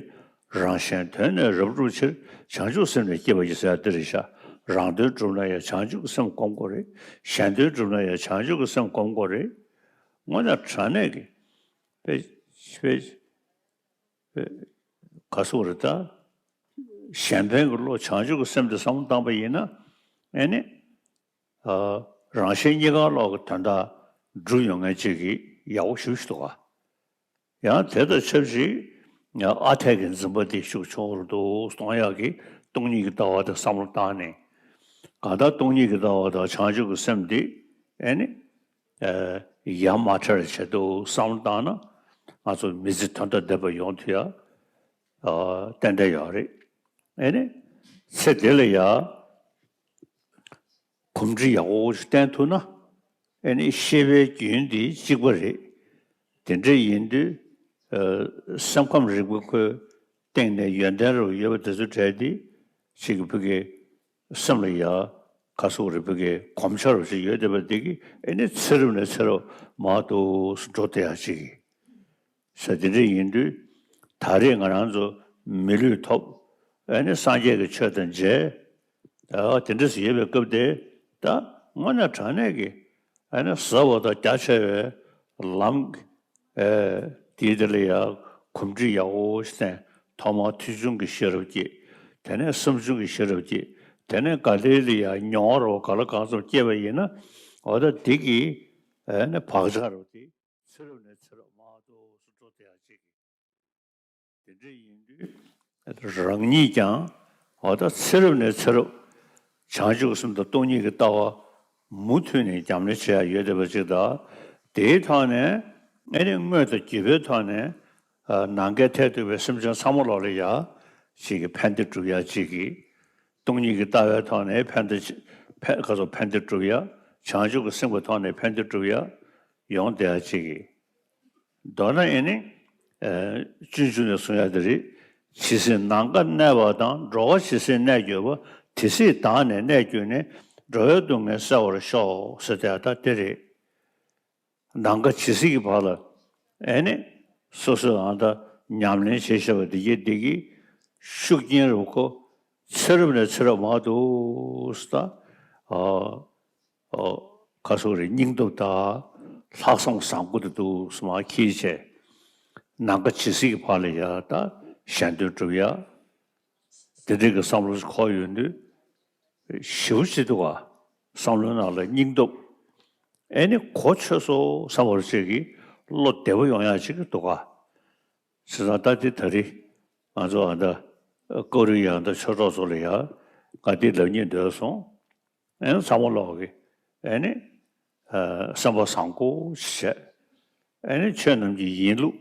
རང་གཞན་དོན་གཉིས་རབ་བསྒྲུབ་ཕྱིར་བྱང་ཆུབ་སེམས་ལས་སྐྱེས་པ་ཡིན་ཟེར་ཡ་དེ་རེད་ཤག། རང་དོན་སྒྲུབ་ན་ཡང་བྱང་ཆུབ་ཀྱི་སེམས་སྒོམ་དགོས་རེད། གཞན་དོན་སྒྲུབ་ན་ཡང་བྱང་ཆུབ་ཀྱི་སེམས་སྒོམ་དགོས་རེད། དངོས་གནས་དྲང་གནས་ཀྱི་དཔེ་དཔེ་ག་སོགས་རེད་ད། གཞན་ཕན་གྱི་བློ་བྱང་ཆུབ་ཀྱི་སེམས་དེ་བསམ་བློ་བཏང་པ་ཡིན་ན། ཨེ་ནི། ཨ། རང་གཞན་གཉིས་ཀ་ལོག་གི་དོན་དག་འགྲུབ་ཡོང་མཁན་ཅིག་གི་ཡག་པོ་ཞེ་པོ་ཞིག་འདུག་ག། ཡང་དེ་དང་ཆབས་ཅིག་ ཨ་འཐས་ཀྱི་འཛིན་པ་དེ་ཤུགས་ཆུང་རུ་འདུག་གཏོང་ཡག་གི་སྟོང་ཉིད་ཀྱི་ལྟ་བ་དེ་བསམ་བློ་བཏང་ནས། གང་ལྟར་སྟོང་ཉིད་ཀྱི་ལྟ་བ་དང་བྱང་ཆུབ་ཀྱི་སེམས་དེ་ཨེ་ནི་ཡ་མ་བྲལ་བྱེད་དུ་བསམ་བློ་བཏང་ན། ང་ཚོ་མི་ཚེ་དོན་དང་ལྡན་པ་ཡོང་ཐུབ་ཡ་ཏན་ཏན་ཡོད་རེད། ཨེ་ནི་ཚེ་འདི་ལ་ཡ་གོམས་འདྲིས་ཡག་པོ་ཞིག་བསྟེན་ཐུབ་ན། ཨེ་ནི་ཤེས་པའི་རྒྱུན་འདི་གཅིག་པ་རེད། དེ་འདྲ་ཡིན་དུས། སེམས་ཁམས་རིག་པའི་ཁོའི་སྟེང་ནས་ཡོན་ཏན་རུ་ཡོད་པ་དེ་ཚོ་གྲས་དེ་ཅིག་གི་བུ་གའི་སེམས་ལ་ཡ་ག་སོག་རེ་བུ་གའི་གོམས་ཆ་རུ་ཞིག་ཡོད་བསྡད་པ་དེ་གི་ཨེ་ནི་ཚེ་རབས་ནས་ཚེ་རབས་མར་དུ་འགྲོ་བསྡད་ཡ་ཅིག་གི་ས་དེ་འདྲ་ཡིན་དུས། ད་རེས་ང་རང་ཚོ་མི་ལུས་ཐོབ། ཨེ་ནི་སངས་རྒྱས་ཀྱི་ཆོས་དང་མཇལ། ཨ་དེ་འདྲ་ཞིག་ཡོད་པའི་སྐབས་དེ། ད་དངོས་གནས་དྲང་གནས་ཀྱི་ཨ་ནི་ཟབ་པ་དང་རྒྱ་ཆེ་བའི་ལམ། ཨེ་དེའི་དེ་ལ་ཡང་གོམས་འདྲིས་ཡག་པོ་ཞིག་བསྟེན། ཐོག་མར་ཐོས་བྱུང་གི་ཤེས་རབ་སྐྱེས། དེ་ནས་བསམ་བྱུང་གི་ཤེས་རབ་སྐྱེས། དེ་ནས་ག་ལེ་ལ་ཡང་མྱོང་བ་རོ་ག་ལ་གང་ཙམ་སྐྱེས་པ་ཡིན་ན། འོ་ད་དེ་གིས་ཨེ་ནི་བག་ཆགས་རོ་དེ་ཚེ་རབས་ནས་ཚེ་རབས་མར་དུ་སུ་འགྲོ་དེ་ཡང་ཅིག་གི་དེ་འདྲ་ཡིན་དུས། རང་ཉིད་ཀྱང་འོ་ད་ཚེ་རབས་ནས་ཚེ་རབས་བྱང་ཆུབ་སེམས་དང་སྟོང་ཉིད་ཀྱི་ལྟ་བ་མུ་མཐུད་ནས་ཉམས་ལེན་བྱེད་ཡ་ཡོད་བསྡད་པ་ཅིག་དང་། དེའི་ཐོག་ནས་ཨེ་ནི་དངོས་དང་བརྒྱུད་པའི་ཐོག་ནས་ནམ་མཁའི་མཐས་གཏུགས་པའི་སེམས་ཅན་ཚང་མ་ལོག་ལ་ཡ་ཅིག་གི་ཕན་བདེ་སྒྲུབ་ཡ་ཅིག་གི་སྟོང་ཉིད་ཀྱི་ལྟ་བའི་ཐོག་ནས་ཕན་བདེ་ཕན་ག་ཚོད་ཕན་བདེ་སྒྲུབ་ཡ། བྱང་ཆུབ་ཀྱི་སེམས་ཀྱི་ཐོག་ནས་ཕན་བདེ་སྒྲུབ་ཡ་ཡོང་བསྡད་ཡ་ཅིག་གི་མདོར་ན་ཨེ་ནི། ཨེ་སྤྱོད་འཇུག་ནས་གསུང་ཡ་དེ་རེད། ཇི་སྲིད་ནམ་མཁའ་གནས་པ་དང་། འགྲོ་བ་ཇི་སྲིད་གནས་གྱུར་པ། དེ་སྲིད་བདག་ནི་གནས་གྱུར་ནས། འགྲོ་བའི་སྡུག་བསྔལ་སེལ་བར་ཤོག་ཟེར་དེ་ད་དེ་རེད། ནམ་མཁའ་ཇི་སྲིད་ཀྱི་བར་ལ་ཨེ་ནི་སོ་སོས་ཨ་ད་ཉམས་ལེན་བྱེད་བཞིན་པ་དེ་གྱིས་དེ་གི་ཤུགས་རྐྱེན་རུ་ཁོ་ཚེ་རབས་ནས་ཚེ་རབས་མར་དུ་ད། ཨ། ཨོ། ཁ་སོག་རེ་སྙིང་སྟོབས་དང་ལྷག་བསམ་བཟང་པོ་དེ་འདུག་སེ་མར་འཁྱེར་བྱས། ནམ་མཁའ་ཇི་སྲིད་ཀྱི་བར་ལ་ཡ་ད་གཞན་དོན་སྒྲུབ་ཡ། དེ་འདྲའི་གི་བསམ་བློ་ཞིག་འཁོར་ཡོང་དུས། ཞེ་པོ་ཅིག་འདུག་ག་བསམ་བློའི་ནང་ལ་སྙིང་སྟོབས། ཨེ་ནི་གོ་ཆོད་སོང་བསམ་པ་ཅིག་གི་བློ་བདེ་པོ་ཡོང་ཡ་ཅིག་འདུག་ག་བྱས་ཙང་ད་འདི་ད་རེས་ང་ཚོ་ཨ་ད་ཀོ་རི་ཡ་ད་ཆོས་གྲོགས་ཚོ་ལ་ཡ་ང་འདི་ལབ་སྙིང་འདོད་སོང་། ཨེ་ཚང་མ་ལོག་གི་ཨེ་ནི་ཨ་སེམས་པ་བཟང་པོ་ཞིག་བྱས། ཨེ་ནི་ཆོས་རྣམས་ཀྱི་ཡིན་ལུགས་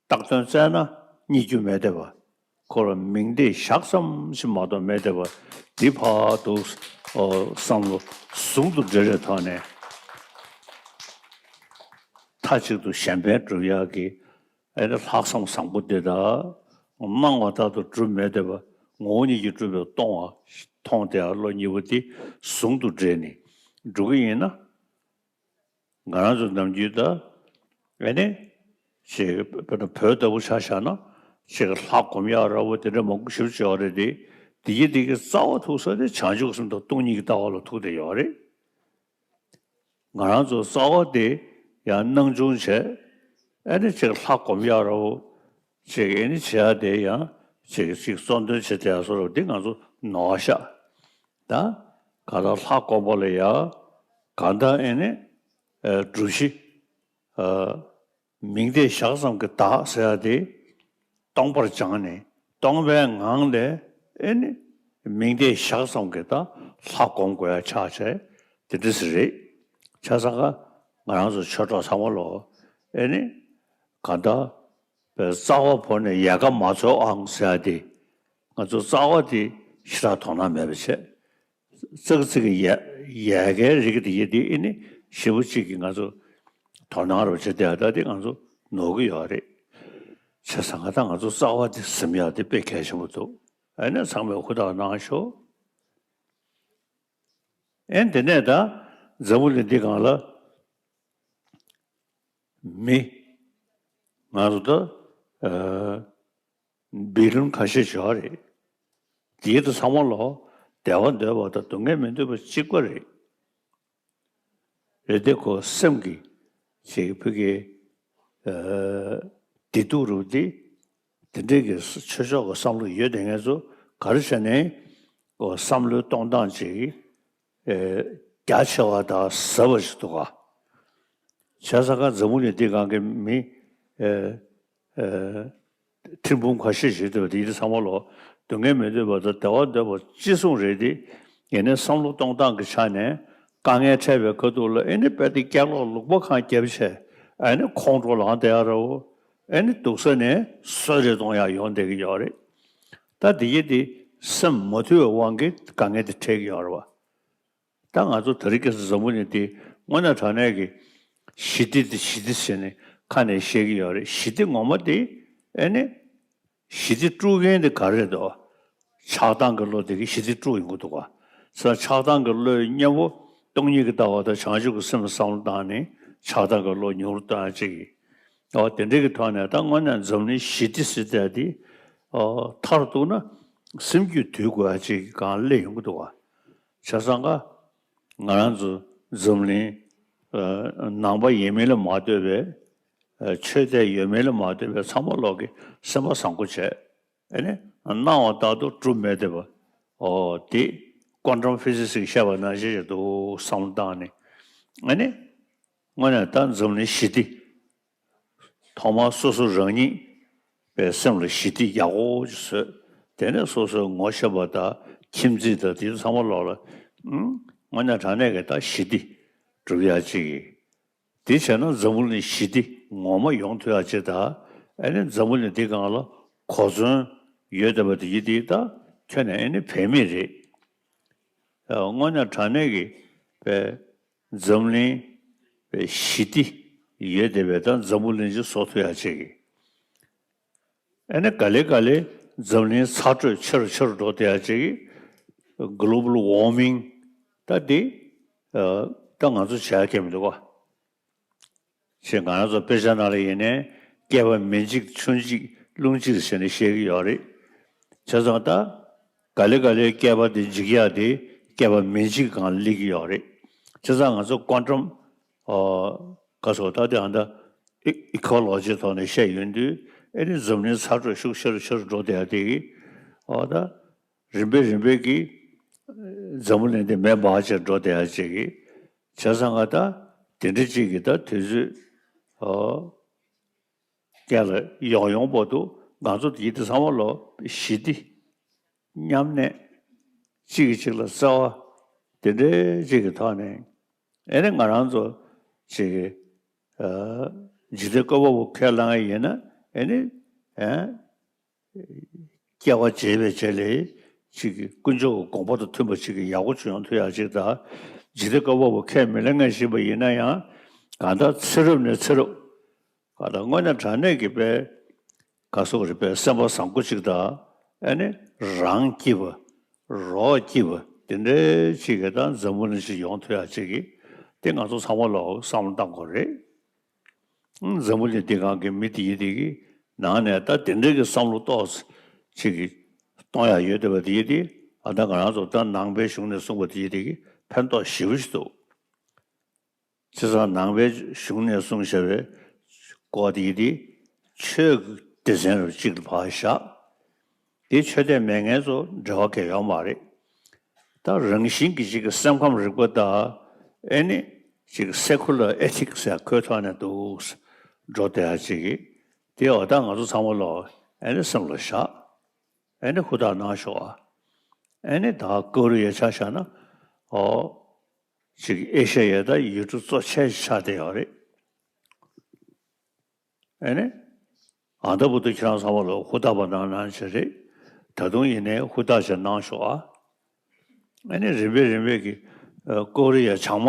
བཏགས་དོན་བཙལ་ན་རྙེད་རྒྱུ་མེད་བསྡད་པ། ཁོ་ལ་མིང་བརྡས་བཞག་ཙམ་ཞིག་མ་གཏོགས་མེད་བསྡད་པ། འདི་ཕར་དུ་ཨོ་བསམ་བློ་ཟུང་དུ་འབྲེལ་བའི་ཐོག་ནས་མཐའ་གཅིག་ཏུ་གཞན་ཕན་སྒྲུབ་ཡག་གི་ཨེ་ནི་ལྷག་བསམ་བཟང་པོ་འདི་དག་སྣང་བ་ལྟར་དུ་གྲུབ་མེད་བསྡད་པ། ངོ་བོ་ཉིད་ཀྱིས་གྲུབ་པའི་སྟོང་པ་མཐོང་བསྡད་ཡག་བློ་གཉིས་པོ་འདི་ཟུང་དུ་འབྲེལ་ནས་འགྲོ་གི་ཡིན་ན། ང་རང་ཚོ་ནམ་རྒྱུན་ད་ཨེ་ནི་ཅིག་དཔེར་ན་བོད་ལྟ་བུ་ཆ་བཞག་ན་ཅིག་ལྷ་སྒོམ་ཡག་ར་བོ་དེ་འདྲ་མང་པོ་ཞེ་པོ་ཅིག་ཡོད་རེད་དེ། དེ་གི་དེ་གི་རྩ་བ་ཐུག་ས་དེ་བྱང་ཆུབ་སེམས་དང་སྟོང་ཉིད་ཀྱི་ལྟ་བ་ལ་ཐུག་བསྡད་ཡོད་རེད། ང་རང་ཚོ་རྩ་བ་དེ་ཡང་སྣང་ཆུང་བྱས། ཨེ་ནི་ཅིག་ལྷ་སྒོམ་ཡག་ར་བོ་ཅིག་ཨེ་ནི་བྱེད་ཡག་དེ་ཡང་ཅིག་ཅིག་གཙོ་འདོན་བྱེད་བསྡད་ཡག་བཟོ་འདྲ་འདི་ང་ཚོ་ནོར་བ་ཤག་ད་ག་ད་ལྷ་སྒོམ་པ་ལ་ཡ་ག་ད་ཨེ་ནི་ཨ་སྒྲུབ་གཞི་ཨ་མིང་བརྡས་བཞག་ཙམ་གྱི་བདག་ཟེར་ཡ་དེ་སྟོང་པར་སྦྱངས་ནས་སྟོང་པའི་ངང་ལས་ཨེ་ནི་མིང་བརྡས་བཞག་ཙམ་གྱི་ད་ལྷ་སྒོམ་དགོས་ཡ་ཆགས་བྱས་དེ་འདྲ་ཟིག་རེད། བྱས་ཙང་ཀ་ང་རང་ཚོ་ཆོས་གྲོགས་ཚང་མ་ལོག་ཨེ་ནི་ག་ད་པའི་རྩ་བ་བོར་ནས་ཡལ་ག་མ་འཚོལ་ཨང་ཟེར་ཡ་དེ། ང་ཚོ་རྩ་བ་དེ་ཞེ་དྲག་དོ་སྣང་མེད་པ་བྱས། ཙག་ཙིག་གི་ཡལ་ཡལ་གའི་རིགས་དེ་ཡེ་དེ་ཨེ་ནི་ཞེ་པོ་ཅིག་གིས་ང་ཚོ་དོ་སྣང་རོ་བྱེད་བསྡད་ཡ་ད་དེ་ང་ཚོ་ནོར་གི་ཡོད་རེད། བྱས་ཙང་ང་ད་ང་ཚོ་རྩ་བ་དེ་ཟིན་ཡ་དེ་དཔེ་གལ་ཆེན་པོ་འདུག་ཨེ་ནི་ཚང་མས་ཧུར་ཐག་གནང་ཤོག་ཨེ་དེ་ནས་ད་འཛམ་བུ་གླིང་འདི་སྒང་ལ་མི་ང་ཚོ་ད་ཨ་བི་ལིན་ཁ་ཤས་ཤིག་ཡོད་རེད། དེའི་དུ་ཚང་མ་ལོ་བདེ་བ་འདོད་པ་དང་སྡུག་བསྔལ་མི་འདོད་པ་གཅིག་པ་རེད། རེད་དེ་ཁོ་སེམས་ཀྱི་ཅིག་ཕ་གི་ཨ་བདེ་སྡུག་རུ་དེ་དེ་འདྲའི་གི་ཆོས་ཕྱོགས་ཀྱི་བསམ་བློ་ཡོད་དེ་ངས་ཚོ་ག་རེ་བྱས་ནས་ཁོ་བསམ་བློའི་གཏོང་སྟངས་ཅིག་ཨ་རྒྱ་ཆེ་བ་དང་ཟབ་པ་ཞིག་འདུག་ག་བྱས་ཙང་ཀ་འཛམ་བུ་གླིང་འདི་སྒང་གི་མི་ཨ་ཨ་ ཁྲིམས་འབུམ་ཁ་ཤས་ཤིག་འདུག་དེ་ཚང་མ་ལོ་སྡུག་བསྔལ་མི་འདོད་པ་དང་བདེ་བ་འདོད་པ་ཅི་གསུང་རེད་དེ། ཡིན་ནའི་བསམ་བློ་གཏོང་སྟངས་ཀྱི་ཆ་ནས་དཀའ་ངལ་འཕྲད་པའི་ཁ་ཐུག་ལ་ཨེ་ནི་དཔེ་དེ་སྐྱག་ལོག་ལུག་པ་གང་བརྒྱབ་བྱས་ཨེ་ནི་ཁོང་ཁྲོ་ལངས་བསྡད་ཡ་ར་འོ། ཨེ་ནི་སྡུག་ས་ནས་གསོད་རེ་གཏོང་ཡ་ཡོང་བསྡད་ཀྱི་ཡོད་རེད། ད་དེ་ཡི་དེ་སེམས་མ་དུལ་བའི་དབང་གིས་དཀའ་ངལ་དེ་འཕྲད་ཀྱི་ཡོད་རེད་བ། ད་ང་ཚོ་དེ་རིང་ཁ་སང་འཛམ་བུ་གླིང་འདི་དངོས་གནས་དྲང་གནས་ཀྱི་ཞི་བདེ་དེ་ཞི་བདེ་ཟེར་ནས་ཁ་ནས་བཤད་ཀྱི་ཡོད་རེད། ཞི་བདེ་ངོ་མ་དེ་ཨེ་ནི་ཞི་བདེ་དཀྲུག་མཁན་དེ་ག་རེ་རེད་དོ། ཆགས་སྡང་གི་བློ་དེ་གིས་ཞི་བདེ་དཀྲུག་ཡོང་གི་འདུག་ག་ས་ཆགས་སྡང་གི་བློའི་གཉེན་པོ་སྟོང་ཉིད་ཀྱི་ལྟ་བ་དང་བྱང་ཆུབ་ཀྱི་སེམས་བསམ་བློ་བཏང་ནས་ཆགས་སྡང་གི་བློ་ཉུང་རུ་གཏོང་ཡ་གཅིག་གིས། ཨོ་དེ་འདྲའི་གི་ཐོག་ནས་ད་དངོས་གནས་འཛམ་གླིང་ཞི་བདེ་ཟེར་ཡ་དེ་ཨོ་མཐར་གཏུགས་ན་སེམས་རྒྱུད་དུལ་དགོས་ཡ་གཅིག་གི་སྒང་སླེབས་ཡོང་གི་འདུག་ག་བྱས་ཙང་ཀ་ང་རང་ཚོ་འཛམ་གླིང་ཨ་ནང་པ་ཡིན་མིན་ལ་མ་ལྟོས་པའི་ཨ་ཆོས་དད་ཡོད་མེད་ལ་མ་ལྟོས་པའི་ཚང་མ་ལོག་གི་སེམས་པ་བཟང་པོ་བྱས་ཨ་ནི་སྣང་བ་ལྟར་དུ་གྲུབ་མེད་བསྡད་པ་ཨོ་དེ་ཀོན་ཊམ་ཕི་ཟི་སིག་བཤད་པ་ནང་བཞིན་ཞིག་འདུག་བསམ་བློ་བཏང་ནས་ཨ་ནི་དངོས་གནས་ད་འཛམ་གླིང་ཞི་བདེ། ཐོག་མར་སོ་སོ་རང་ཉིད་པའི་སེམས་ལ་ཞི་བདེ་ཡག་པོ་ཅིག་བཟོས། དེ་ནས་སོ་སོའི་ངོ་ཤེས་པ་དང་ཁྱིམ་མཚེས་དང་དེ་ཚང་མ་ལོག་ལ་ཨུམ་དངོས་གནས་དྲང་གནས་ཀྱི་ད་ཞི་བདེ་སྒྲུབ་ཡག་ཅིག་གིས། དེ་བྱས་ན་འཛམ་བུ་གླིང་ཞི་བདེ་ངོ་མ་ཡོང་ཐུབ་ཡག་ཅིག་དང་ཨ་ནི་འཛམ་བུ་གླིང་འདི་སྒང་ལ་གོ་མཚོན་ཡོད་བསྡད་པ་དེ་ཡིན་དེ་ད་ཁྱོན་ནས་ཨ་ནི་བེད་མེད་རེད། དངོས་གནས་དྲང་གནས་ཀྱི་པའི་འཛམ་གླིང་པའི་ཞི་བདེ་ཡོད་བསྡད་པའི་ད་འཛམ་བུ་གླིང་ཅིག་བཟོ་ཐུབ་ཡག་ཅིག་གིས། ཨ་ནི་ག་ལེ་ག་ལེ་འཛམ་གླིང་ཚ་དྲོད་ཆེ་རུ་ཆེ་རུ་འགྲོ་བསྡད་ཡག་ཅིག་གིས་གོ་ལོ་བལ་ཝར་མིང་ད་འདི་ད་ང་ཚོ་བྱེད་ཡག་གི་མི་འདུག་ག་ཞེས་ང་རང་ཚོ་དཔེ་ཆ་ནང་ལ་ཡིན་ནའི་བསྐལ་པ་མེ་འཇིག་ཆུ་འཇིག་རླུང་འཇིག་ཟེར་ནས་བཤད་ཀྱི་ཡོད་རེད། བྱས་ཙང་ད་ག་ལེ་ག་ལེ་བསྐལ་པ་འདི་འཇིག་ཡག་དེ་བསྐལ་པ་མེ་འཇིག་སྒང་སླེབས་ཀྱི་ཡོད་རེད། བྱས་ཙང་ང་ཚོ་ཀོན་ཊམ་ཨོ་ག་སོ་ད་དེ་ཨ་ད་ཨི་ཨི་ཀོ་ལོ་ཇི་ཐོག་ནས་བཤད་ཡོང་དུས་ཨེ་ནི་འཛམ་གླིང་ཚ་དྲོད་ཤུགས་ཆེ་རུ་ཆེ་རུ་འགྲོ་བསྡད་ཡག་དེ་གིས་ཨོ་ད། རིམ་པས་རིམ་པས་ཀྱིས་འཛམ་བུ་གླིང་འདི་མེ་འབར་བྱས་འགྲོ་བསྡད་ཡག་ཅིག་གིས་བྱས་ཙང་ང་ད་དེ་འདྲ་ཅིག་གིས་ད་དུས་ཚོད་ཨོ་རྒྱ་ལ་ཡོང་ཡོང་བར་དུ་ང་ཚོ་ཡིད་དེ་ཚང་མ་ལོ་ཞི་བདེ་མཉམ་གནས་གཅིག་གིས་གཅིག་ལ་བརྩེ་བ་དེ་འདྲའི་ཅིག་གི་ཐོག་ནས་ཨེ་ནི་ང་རང་ཚོ་ཅིག་གི་ཨ་འཇིག་རྟེན་བཀོད་པ་པོ་ཁས་བླངས་ཡིན་ན་ཨེ་ནི་ཨེ། སྐྱེ་བ་བརྗེས་པའི་རྗེས་ལ་ཅིག་གི་དཀོན་མཆོག་གི་དགོངས་པ་དང་མཐུན་པ་ཅིག་གི་ཡག་པོ་ཅིག་ཡོང་ཐུབ་ཡག་ཅིག་དང་། འཇིག་རྟེན་བཀོད་པ་པོ་ཁས་མི་ལེན་མཁན་ཞིག་ཡིན་ན་ཡང་གང་ལྟར་ཚེ་རབས་ནས་ཚེ་རབས་གང་ལྟར་དངོས་གནས་དྲང་གནས་ཀྱི་དཔེ་ག་སོགས་རིག་པའི་སེམས་པ་བཟང་པོ་ཅིག་དང་ཨ་ནི་རང་སྐྱིད་པ་རོགས་སྐྱིད་པ་དེ་འདྲའི་ཅིག་གི་དང་འཛམ་བུ་གླིང་ཞིག་ཡོང་ཐུབ་ཡག་ཅིག་གི་དེ་ང་ཚོ་ཚང་མ་ལོག་བསམ་བློ་བཏང་དགོས་རེད། འཛམ་བུ་གླིང་འདི་སྒང་གི་མི་དེ་ཡི་དེ་གི་ནང་ནས་ད་དེ་འདྲའི་གི་བསམ་བློ་ཏོག་ཙམ་ཅིག་གི་གཏོང་ཡག་ཡོད་བསྡད་པ་དེ་ཡི་དེ་ཨ་ད་ང་རང་ཚོ་ད་ནང་པའི་གཞུང་ནས་གསུངས་པ་དེ་ཡི་དེ་གི་ཕན་ཐོགས་ཞེ་པོ་ཞིག་འདུག་བྱས་ཙང་ནང་པའི་གཞུང་ནས་གསུངས་བཞག་པའི་སྐོར་དེ་ཡི་དེ་ཆོས་ཀྱི་སྡེ་ཚན་རུ་གཅིག་ལ་ཕར་བཞག་དེ་ཆོས་དད་མེད་མཁན་ཚོ་འབྲེལ་བ་གང་ཡང་ཡོད་མ་རེད། ད་རང་བཞིན་གྱི་ཅིག་གི་སེམས་ཁམས་རིག་པ་དང་ཨེ་ནི་ཅིག་སེ་ཁུ་ལར་ཨེ་ཐིག་ཟེར་ཁོའི་ཐོག་ནས་འདུག་འགྲོ་བསྡད་ཡག་ཅིག་གི་དེ་འོ་ད་ང་ཚོ་ཚང་མ་ལོ་ཨེ་ནི་སེམས་ལ་བཞག་ཨེ་ནི་ཧུར་ཐག་གནང་ཤོག་ཨ། ཨེ་ནི་ད་ཀོ་རི་ཡའི་ཆ་བཞག་ན་ཨོ་ཅིག་ཨེ་ཤ་ཡའི་ད་ཡུལ་གྲུ་གཙོ་ཆེ་ཆགས་བསྡད་ཡོད་རེད། ཨེ་ནི། ཨ་ད་བུ་དུ་ཁྱེད་རང་ཚང་མ་ལ་ཧུར་ཐག་པ་གནང་གནང་བྱས་རེད། ད་དུང་ཡིན་ནའི་ཧུར་ཐག་བྱས་གནང་ཤོག་ཨ། ཨེ་ནི་རིམ་པས་རིམ་པས་ཀྱི་ཨ་ཀོ་རི་ཡ་བྱང་མ་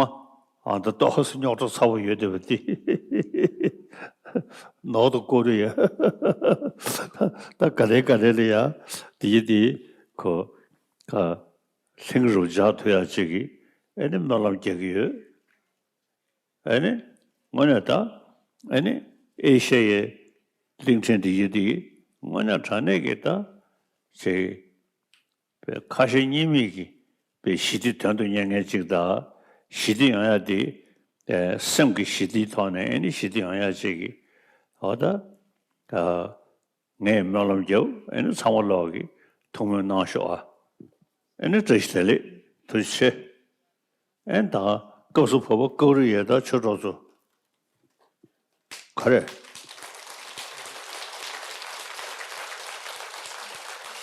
ཨ་ད་ཏོག་ཙམ་རྙོག་དྲ་ཚ་པོ་ཡོད་བསྡད་པ་དེ། ནོར་དུ་ཀོ་རི་ཡ། ད་ག་རེ་ག་རེ་ལ་ཡ་དེ་ཡི་དེ་ཁོ་ཁ་ལྷིང་རུ་འཇགས་ཐུབ་ཡ་ཅིག་གི་ཨེ་ནི་སྨོན་ལམ་རྒྱག་གི་ཡོད། ཨེ་ནི། དངོས་གནས་ད། ཨེ་ནི། ཨེ་ཤ་ཡའི་གླིང་ཕྲན་འདི་ཡི་འདི། དངོས་གནས་དྲང་གནས་ཀྱི་ད། ཅེ། པའི་ཁ་ཞེ་གཉིས་མེད་ཀྱི། པའི་ཞི་བདེ་དོན་དུ་གཉེར་མཁན་ཅིག་ད། ཞི་བདེ་ཡོང་ཡ་འདི། ཨེ། སེམས་ཀྱི་ཞི་བདེའི་ཐོག་ནས་ཨེ་ནི་ཞི་བདེ་ཡོང་ཡ་ཅིག་གི། འོ་ད། ཨ། ངས་སྨོན་ལམ་རྒྱབ། ཨེ་ནི་ཚང་མ་ལོག་གི་ཐུགས་སྨོན་གནང་ཤོག་ཨ། ཨེ་ནི་བཀྲ་ཤིས་བདེ་ལེགས། ཐུགས་རྗེ་ཆེ། ཨེ་ནི་ད་སྐབས་སུ་བབ་པ་ཀོ་རི་ཡའི་ད་ཆོས་གྲོགས་ཚོ། ག་རེ།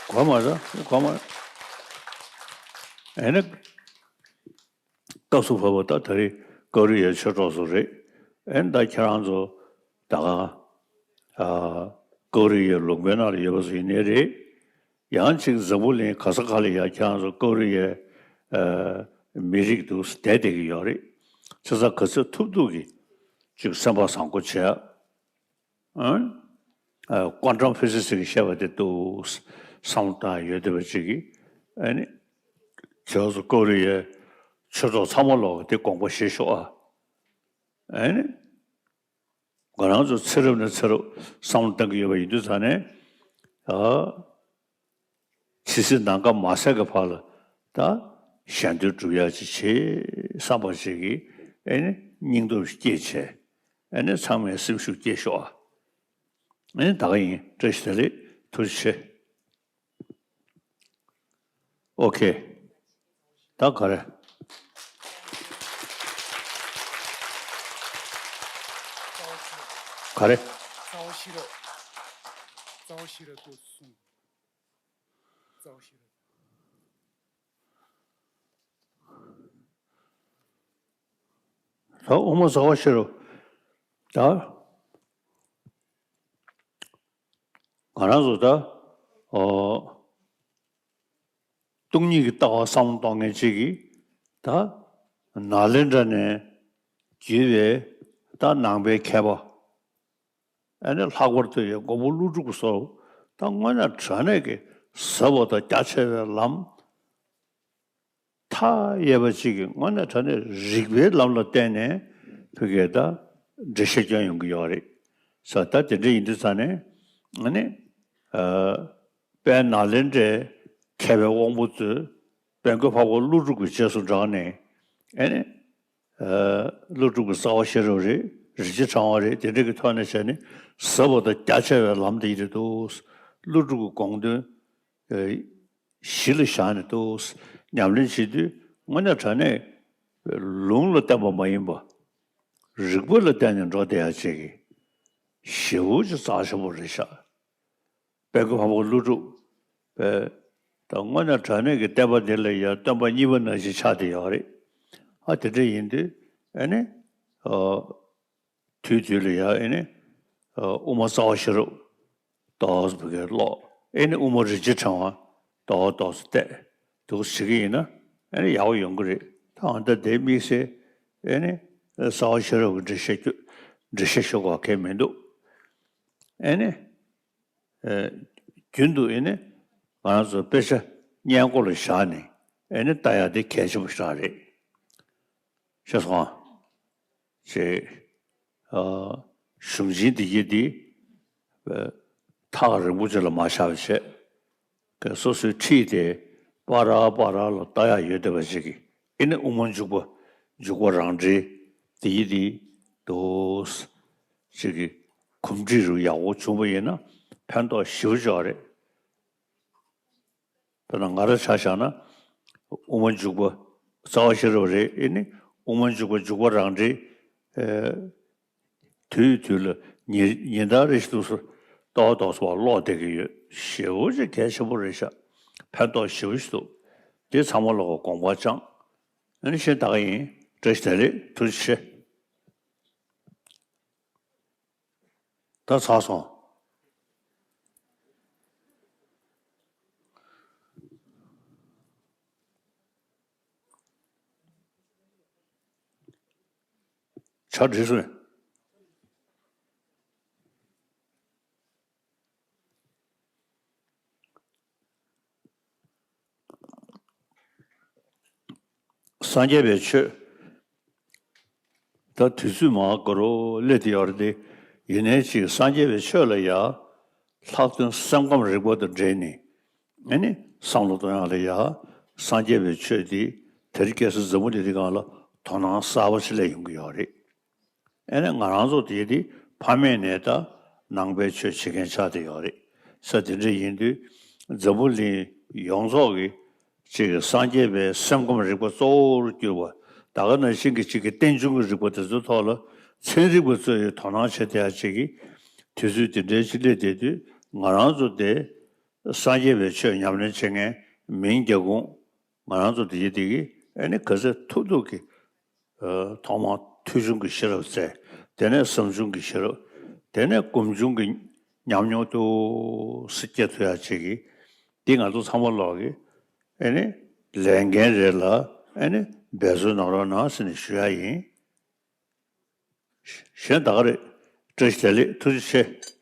གོ་མ་ར་གོ་མ་ར། ཨེ་ནི་སྐབས་སུ་བབས་པ་ད་ད་རེས་ཀོ་རི་ཡའི་ཆོས་གྲོགས་ཚོ་རེད། ཨེ་ནི་ད་ཁྱེད་རང་ཚོ་ད་ག་ཨ་ཀོ་རི་ཡའི་ལུང་པའི་ནང་ལ་ཡོད་པ་ཚོ་ཡིན་ནའི་རེད། ཡང་ཅིག་འཛམ་བུ་གླིང་ག་ས་ག་ལ་ཡ་ཁྱེད་རང་ཚོ་ཀོ་རི་ཡའི་ཨ་མི་རིགས་འདུག་བསྡད་བསྡད་ཀྱི་ཡོད་རེད། ཆ་ཚང་ག་ཚོད་ཐུབ་ཐུབ་ཀྱིས་ཅིག་སེམས་པ་བཟང་པོ་བྱས། ཨ། ཀོན་ཊམ་ཕི་སི་སི་གིས་བཤད་པ་དེ་འདུག་བསམ་བློ་བཏང་ཡོད་བསྡད་པ་ཅིག་གིས། ཨ་ནི་ཇོ་ཟུ་ཀོ་རི་ཡའི་ཆོས་གྲོགས་ཚང་མ་ལོག་དེ་དགོངས་པ་བཞེས་ཤོག་ཨ། ཨ་ནི་ང་རང་ཚོ་ཚེ་རབས་ནས་ཚེ་རབས་བསམ་བློ་བཏང་གི་ཡོད་པ་ཡིན་དུས་ཙང་ནས། ཨ། ཇི་སྲིད་ནམ་མཁའ་མ་ཟད་ཀྱི་བར་ལ་ད་གཞན་དོན་སྒྲུབ་ཡག་ཅིག་བྱེད་བསམ་པ་ཞིག་གིས། ཨེ་ནི་སྙིང་སྟོབས་སྐྱེད་བྱས། ཨེ་ནི་ཚང་མས་སེམས་ཤུགས་སྐྱེད་ཤོག་ཨ། ཨེ་ནི་ད་ག་ཡིན། བཀྲ་ཤིས་བདེ་ལེགས། ཐུགས་རྗེ་ཆེ། ཨོ་ཁེ། ད་ག་རེ། ག་རེ། རྩ་བ་ཤེས་རབ། རྩ་བ་ཤེས་རབ་ཏུ་གསུངས། རྩ་བ་ཤེས་རབ། ད་དབུ་མ་རྩ་བ་ཤེས་རབ། ད་ང་རང་ཚོ་ད་ཨོ། སྟོང་ཉིད་ཀྱི་ལྟ་བ་བསམ་བློ་གཏོང་མཁན་གཅིག་གིས། ད་ནཱ་ལེནྡྲ་ནས་བརྒྱུད་པའི་ད་ནང་པའི་མཁས་པ། ཨ་ནི་ལྷག་པར་དུ་ཡང་མགོན་པོ་ཀླུ་སྒྲུབ་ཀྱི་སོགས། ད་དངོས་གནས་དྲང་གནས་ཀྱི་ཟབ་པ་དང་རྒྱ་ཆེ་བའི་ལམ་མཐའ་ཡས་པ་ཅིག་གི་དངོས་གནས་དྲང་གནས་རིགས་པའི་ལམ་ལ་བརྟེན་ནས་ཕ་གིར་ད་འགྲེལ་བཤད་སྐྱོན་ཡོང་གི་ཡོད་རེད་ས། ད་དེ་འདྲ་ཡིན་དུས་ཙང་ནས། ཨ་ནི་ཨ། དཔལ་ནཱ་ལེནྡྲའི་མཁས་པའི་དབང་པོ་ཚོས་དཔལ་མགོན་འཕགས་པ་ཀླུ་སྒྲུབ་ཀྱི་རྗེས་སུ་འབྲངས་ནས། ཨ་ནི་ཨ། ཀླུ་སྒྲུབ་ཀྱི་རྩ་བ་ཤེས་རབ་རེད། རིན་ཆེན་ཕྲེང་བ་རེད། དེ་འདྲ་གི་ཐོག་ནས་བྱས་ནས་ཟབ་པ་དང་རྒྱ་ཆེ་བའི་ལམ་དེ་ཡིན་དུས། ཀླུ་སྒྲུབ་ཀྱི་དགོངས་དོན་ཨ། གཞི་ལ་བཞག་ནས་འདུག་ཉམས་ལེན་བྱེད་དུས་དངོས་གནས་དྲང་གནས་ལུང་ལ་བརྟེན་པ་མ་ཡིན་པ། རིགས་པ་ལ་བརྟེན་ནས་འགྲོ་བསྡད་ཡ་ཅིག་གི་ཞེ་པོ་ཅིག་རྩ་ཆེན་པོ་རེད་ཤག་དཔལ་མགོན་འཕགས་པ་ཀླུ་སྒྲུབ་པས་ད་དངོས་གནས་དྲང་གནས་ཀྱི་བསྟན་པ་འདི་ལ་ཡ་སྟོན་པ་གཉིས་པ་ནང་བཞིན་ཆགས་བསྡད་ཡོད་རེད། ཨ། དེ་འདྲ་ཡིན་དུས་ཨ་ནི་ཨ། དུས་དུས་ལ་ཡ་ཨེ་ནི་ཨ། དབུ་མ་རྩ་བ་ཤེས་རབ་ཏོག་ཙམ་ཕ་གིར་ཀློག་ཨེ་ནི་དབུ་མ་རིན་ཆེན་ཕྲེང་བ་ཏོག་ཏོག་ཙམ་བལྟས་འདུག་བྱེད་ཀྱི་ཡིན་ན། ཨེ་ནི་ཡག་པོ་ཡོང་གི་རེད། ད་ཨ་ད་དེ་དམིགས་བསལ་ཨེ་ནི་རྩ་བ་ཤེས་རབ་ཀྱི་འགྲེལ་བཤད་རྒྱུ། འགྲེལ་བཤད་ཞུ་དགོས་གལ་མི་འདུག་ཨེ་ནི་ཨ། རྒྱུན་དུ་ཨེ་ནི་ང་རང་ཚོ་དཔེ་ཆ་སྔས་མགོ་ལ་བཞག་ནས་ཨེ་ནི་ལྟ་ཡག་དེ་གལ་ཆེན་པོ་ཞིག་རང་རེད། ཤེས་སོང་ཨ། ཅེས། ཨ། གཞུང་ཆེན་འདི་གྱད་འདི་ཨ། ཐག་རིང་པོ་ཅིག་ལ་མ་བཞག་པ་བྱས། སོ་སོའི་འཁྲིས་དེ་པ་ར་པ་ར་ལ་ལྟ་ཡག་ཡོད་བསྡད་པ་ཅིག་གིས། ཨེ་ནི་དབུ་མ་འཇུག་པ། འཇུག་པ་རང་འགྲེལ་འདི་གྱད་འདི་འདུག་ཅིག་གི་གོམས་འདྲིས་རུ་ཡག་པོ་བྱུང་བ་ཡིན་ན་ཕན་ཐོགས་ཞེ་པོ་ཅིག་ཡོད་རེད། དཔེར་ན་ང་རང་ཆ་བཞག་ན་དབུ་མ་འཇུག་པ་རྩ་བ་ཤེས་རབ་རེད། ཨེ་ནི་དབུ་མ་འཇུག་པ་འཇུག་པ་རང་འགྲེལ། ཨེ། དུས་དུས་ལ་ཉིན་ཉིན་ལྟར་རེ་བཞིན་དུ་ཏོག་ཏོག་ཙམ་ཀློག་བསྡད་ཀྱི་ཡོད། ཞེ་པོ་ཅིག་གལ་ཆེན་པོ་རེད་ཤག་ཕན་ཐོགས་ཞེ་པོ་ཞིག་འདུག་དེ་ཚང་མ་ལོག་ག་དགོངས་པ་བཅངས། ཨ་ནི་བཤད་ད་ག་ཡིན། བཀྲ་ཤིས་བདེ་ལེགས། ཐུགས་རྗེ་ཆེ། ད་ཚར་སོང་། ཆ་འགྲིག་སོང་། སངས་རྒྱས་པའི་ཆོས། ད་དུས་ཚོད་མར་འགོར་རོ་སླེབས་ཏེ་ཡོད་རེད་དེ། ཡིན་ནའི་ཅིག་སངས་རྒྱས་པའི་ཆོས་ལ་ཡ། ལྷག་དོན་སེམས་ཁམས་རིག་པ་དང་འབྲེལ་ནས། ཨ་ནི་བསམ་བློ་གཏོང་ཡག་ལ་ཡ། སངས་རྒྱས་པའི་ཆོས་འདི་དེ་རིང་ཁ་སང་འཛམ་བུ་གླིང་འདི་སྒང་ལ་དོ་སྣང་གསར་པ་ཞིག་སླེབས་ཡོང་གི་ཡོད་རེད། ཨ་ནི་ང་རང་ཚོ་དེ་དེ་ཕ་མེས་ནས་ད་ནང་པའི་ཆོས་བྱེད་མཁན་ཆགས་བསྡད་ཡོད་རེད་ས། དེ་འདྲ་ཡིན་དུས་འཛམ་བུ་གླིང་ཡོངས་རྫོགས་ཀྱི་ཅིག་སངས་རྒྱས་པའི་སེམས་ཁམས་རིག་པ་གཙོ་བོར་གྱུར་པ། ད་ག་ནང་བཞིན་གྱི་ཅིག་གི་རྟེན་འབྱུང་གི་རིག་པ་དེ་ཚོའི་ཐོག་ལ་ཚན་རིག་པ་ཚོས་དོ་སྣང་བྱེད་བསྡད་ཡག་ཅིག་གི་དུས་ཚོད་དེ་འདྲའི་ཅིག་སླེབས་བསྡད་དུས། ང་རང་ཚོ་དེ་ སངས་རྒྱས་པའི་ཆོས་ཉམས་ལེན་བྱེད་མཁན་མིང་རྒྱ་ཁུངས་ང་རང་ཚོ་འདི་ཡི་འདི་གི་ཨེ་ནི་ག་ཚོད་ཐུབ་ཐུབ་ཀྱི་ཨ་ཐོག་མར་ཐོས་བྱུང་གི་ཤེས་རབ་བཙལ། དེ་ནས་བསམ་བྱུང་གི་ཤེས་རབ། དེ་ནས་སྒོམ་བྱུང་གི་ཉམས་མྱོང་ཏོག་ཙམ་སྐྱེ་ཐུབ་ཡ་བྱེད་ཀྱི། འདི་ང་ཚོ་ཚང་མ་ལོག་གི་ཨེ་ནི་ལས་འགན་རེད་ལ། ཨེ་ནི་འབད་རྩོལ་གནང་རོགས་གནང་ཟེར་ནས་ཞུ་ཡ་ཡིན། གཞན་ད་ག་རེད། བཀྲ་ཤིས་བདེ་ལེགས། ཐུགས་རྗེ་ཆེ།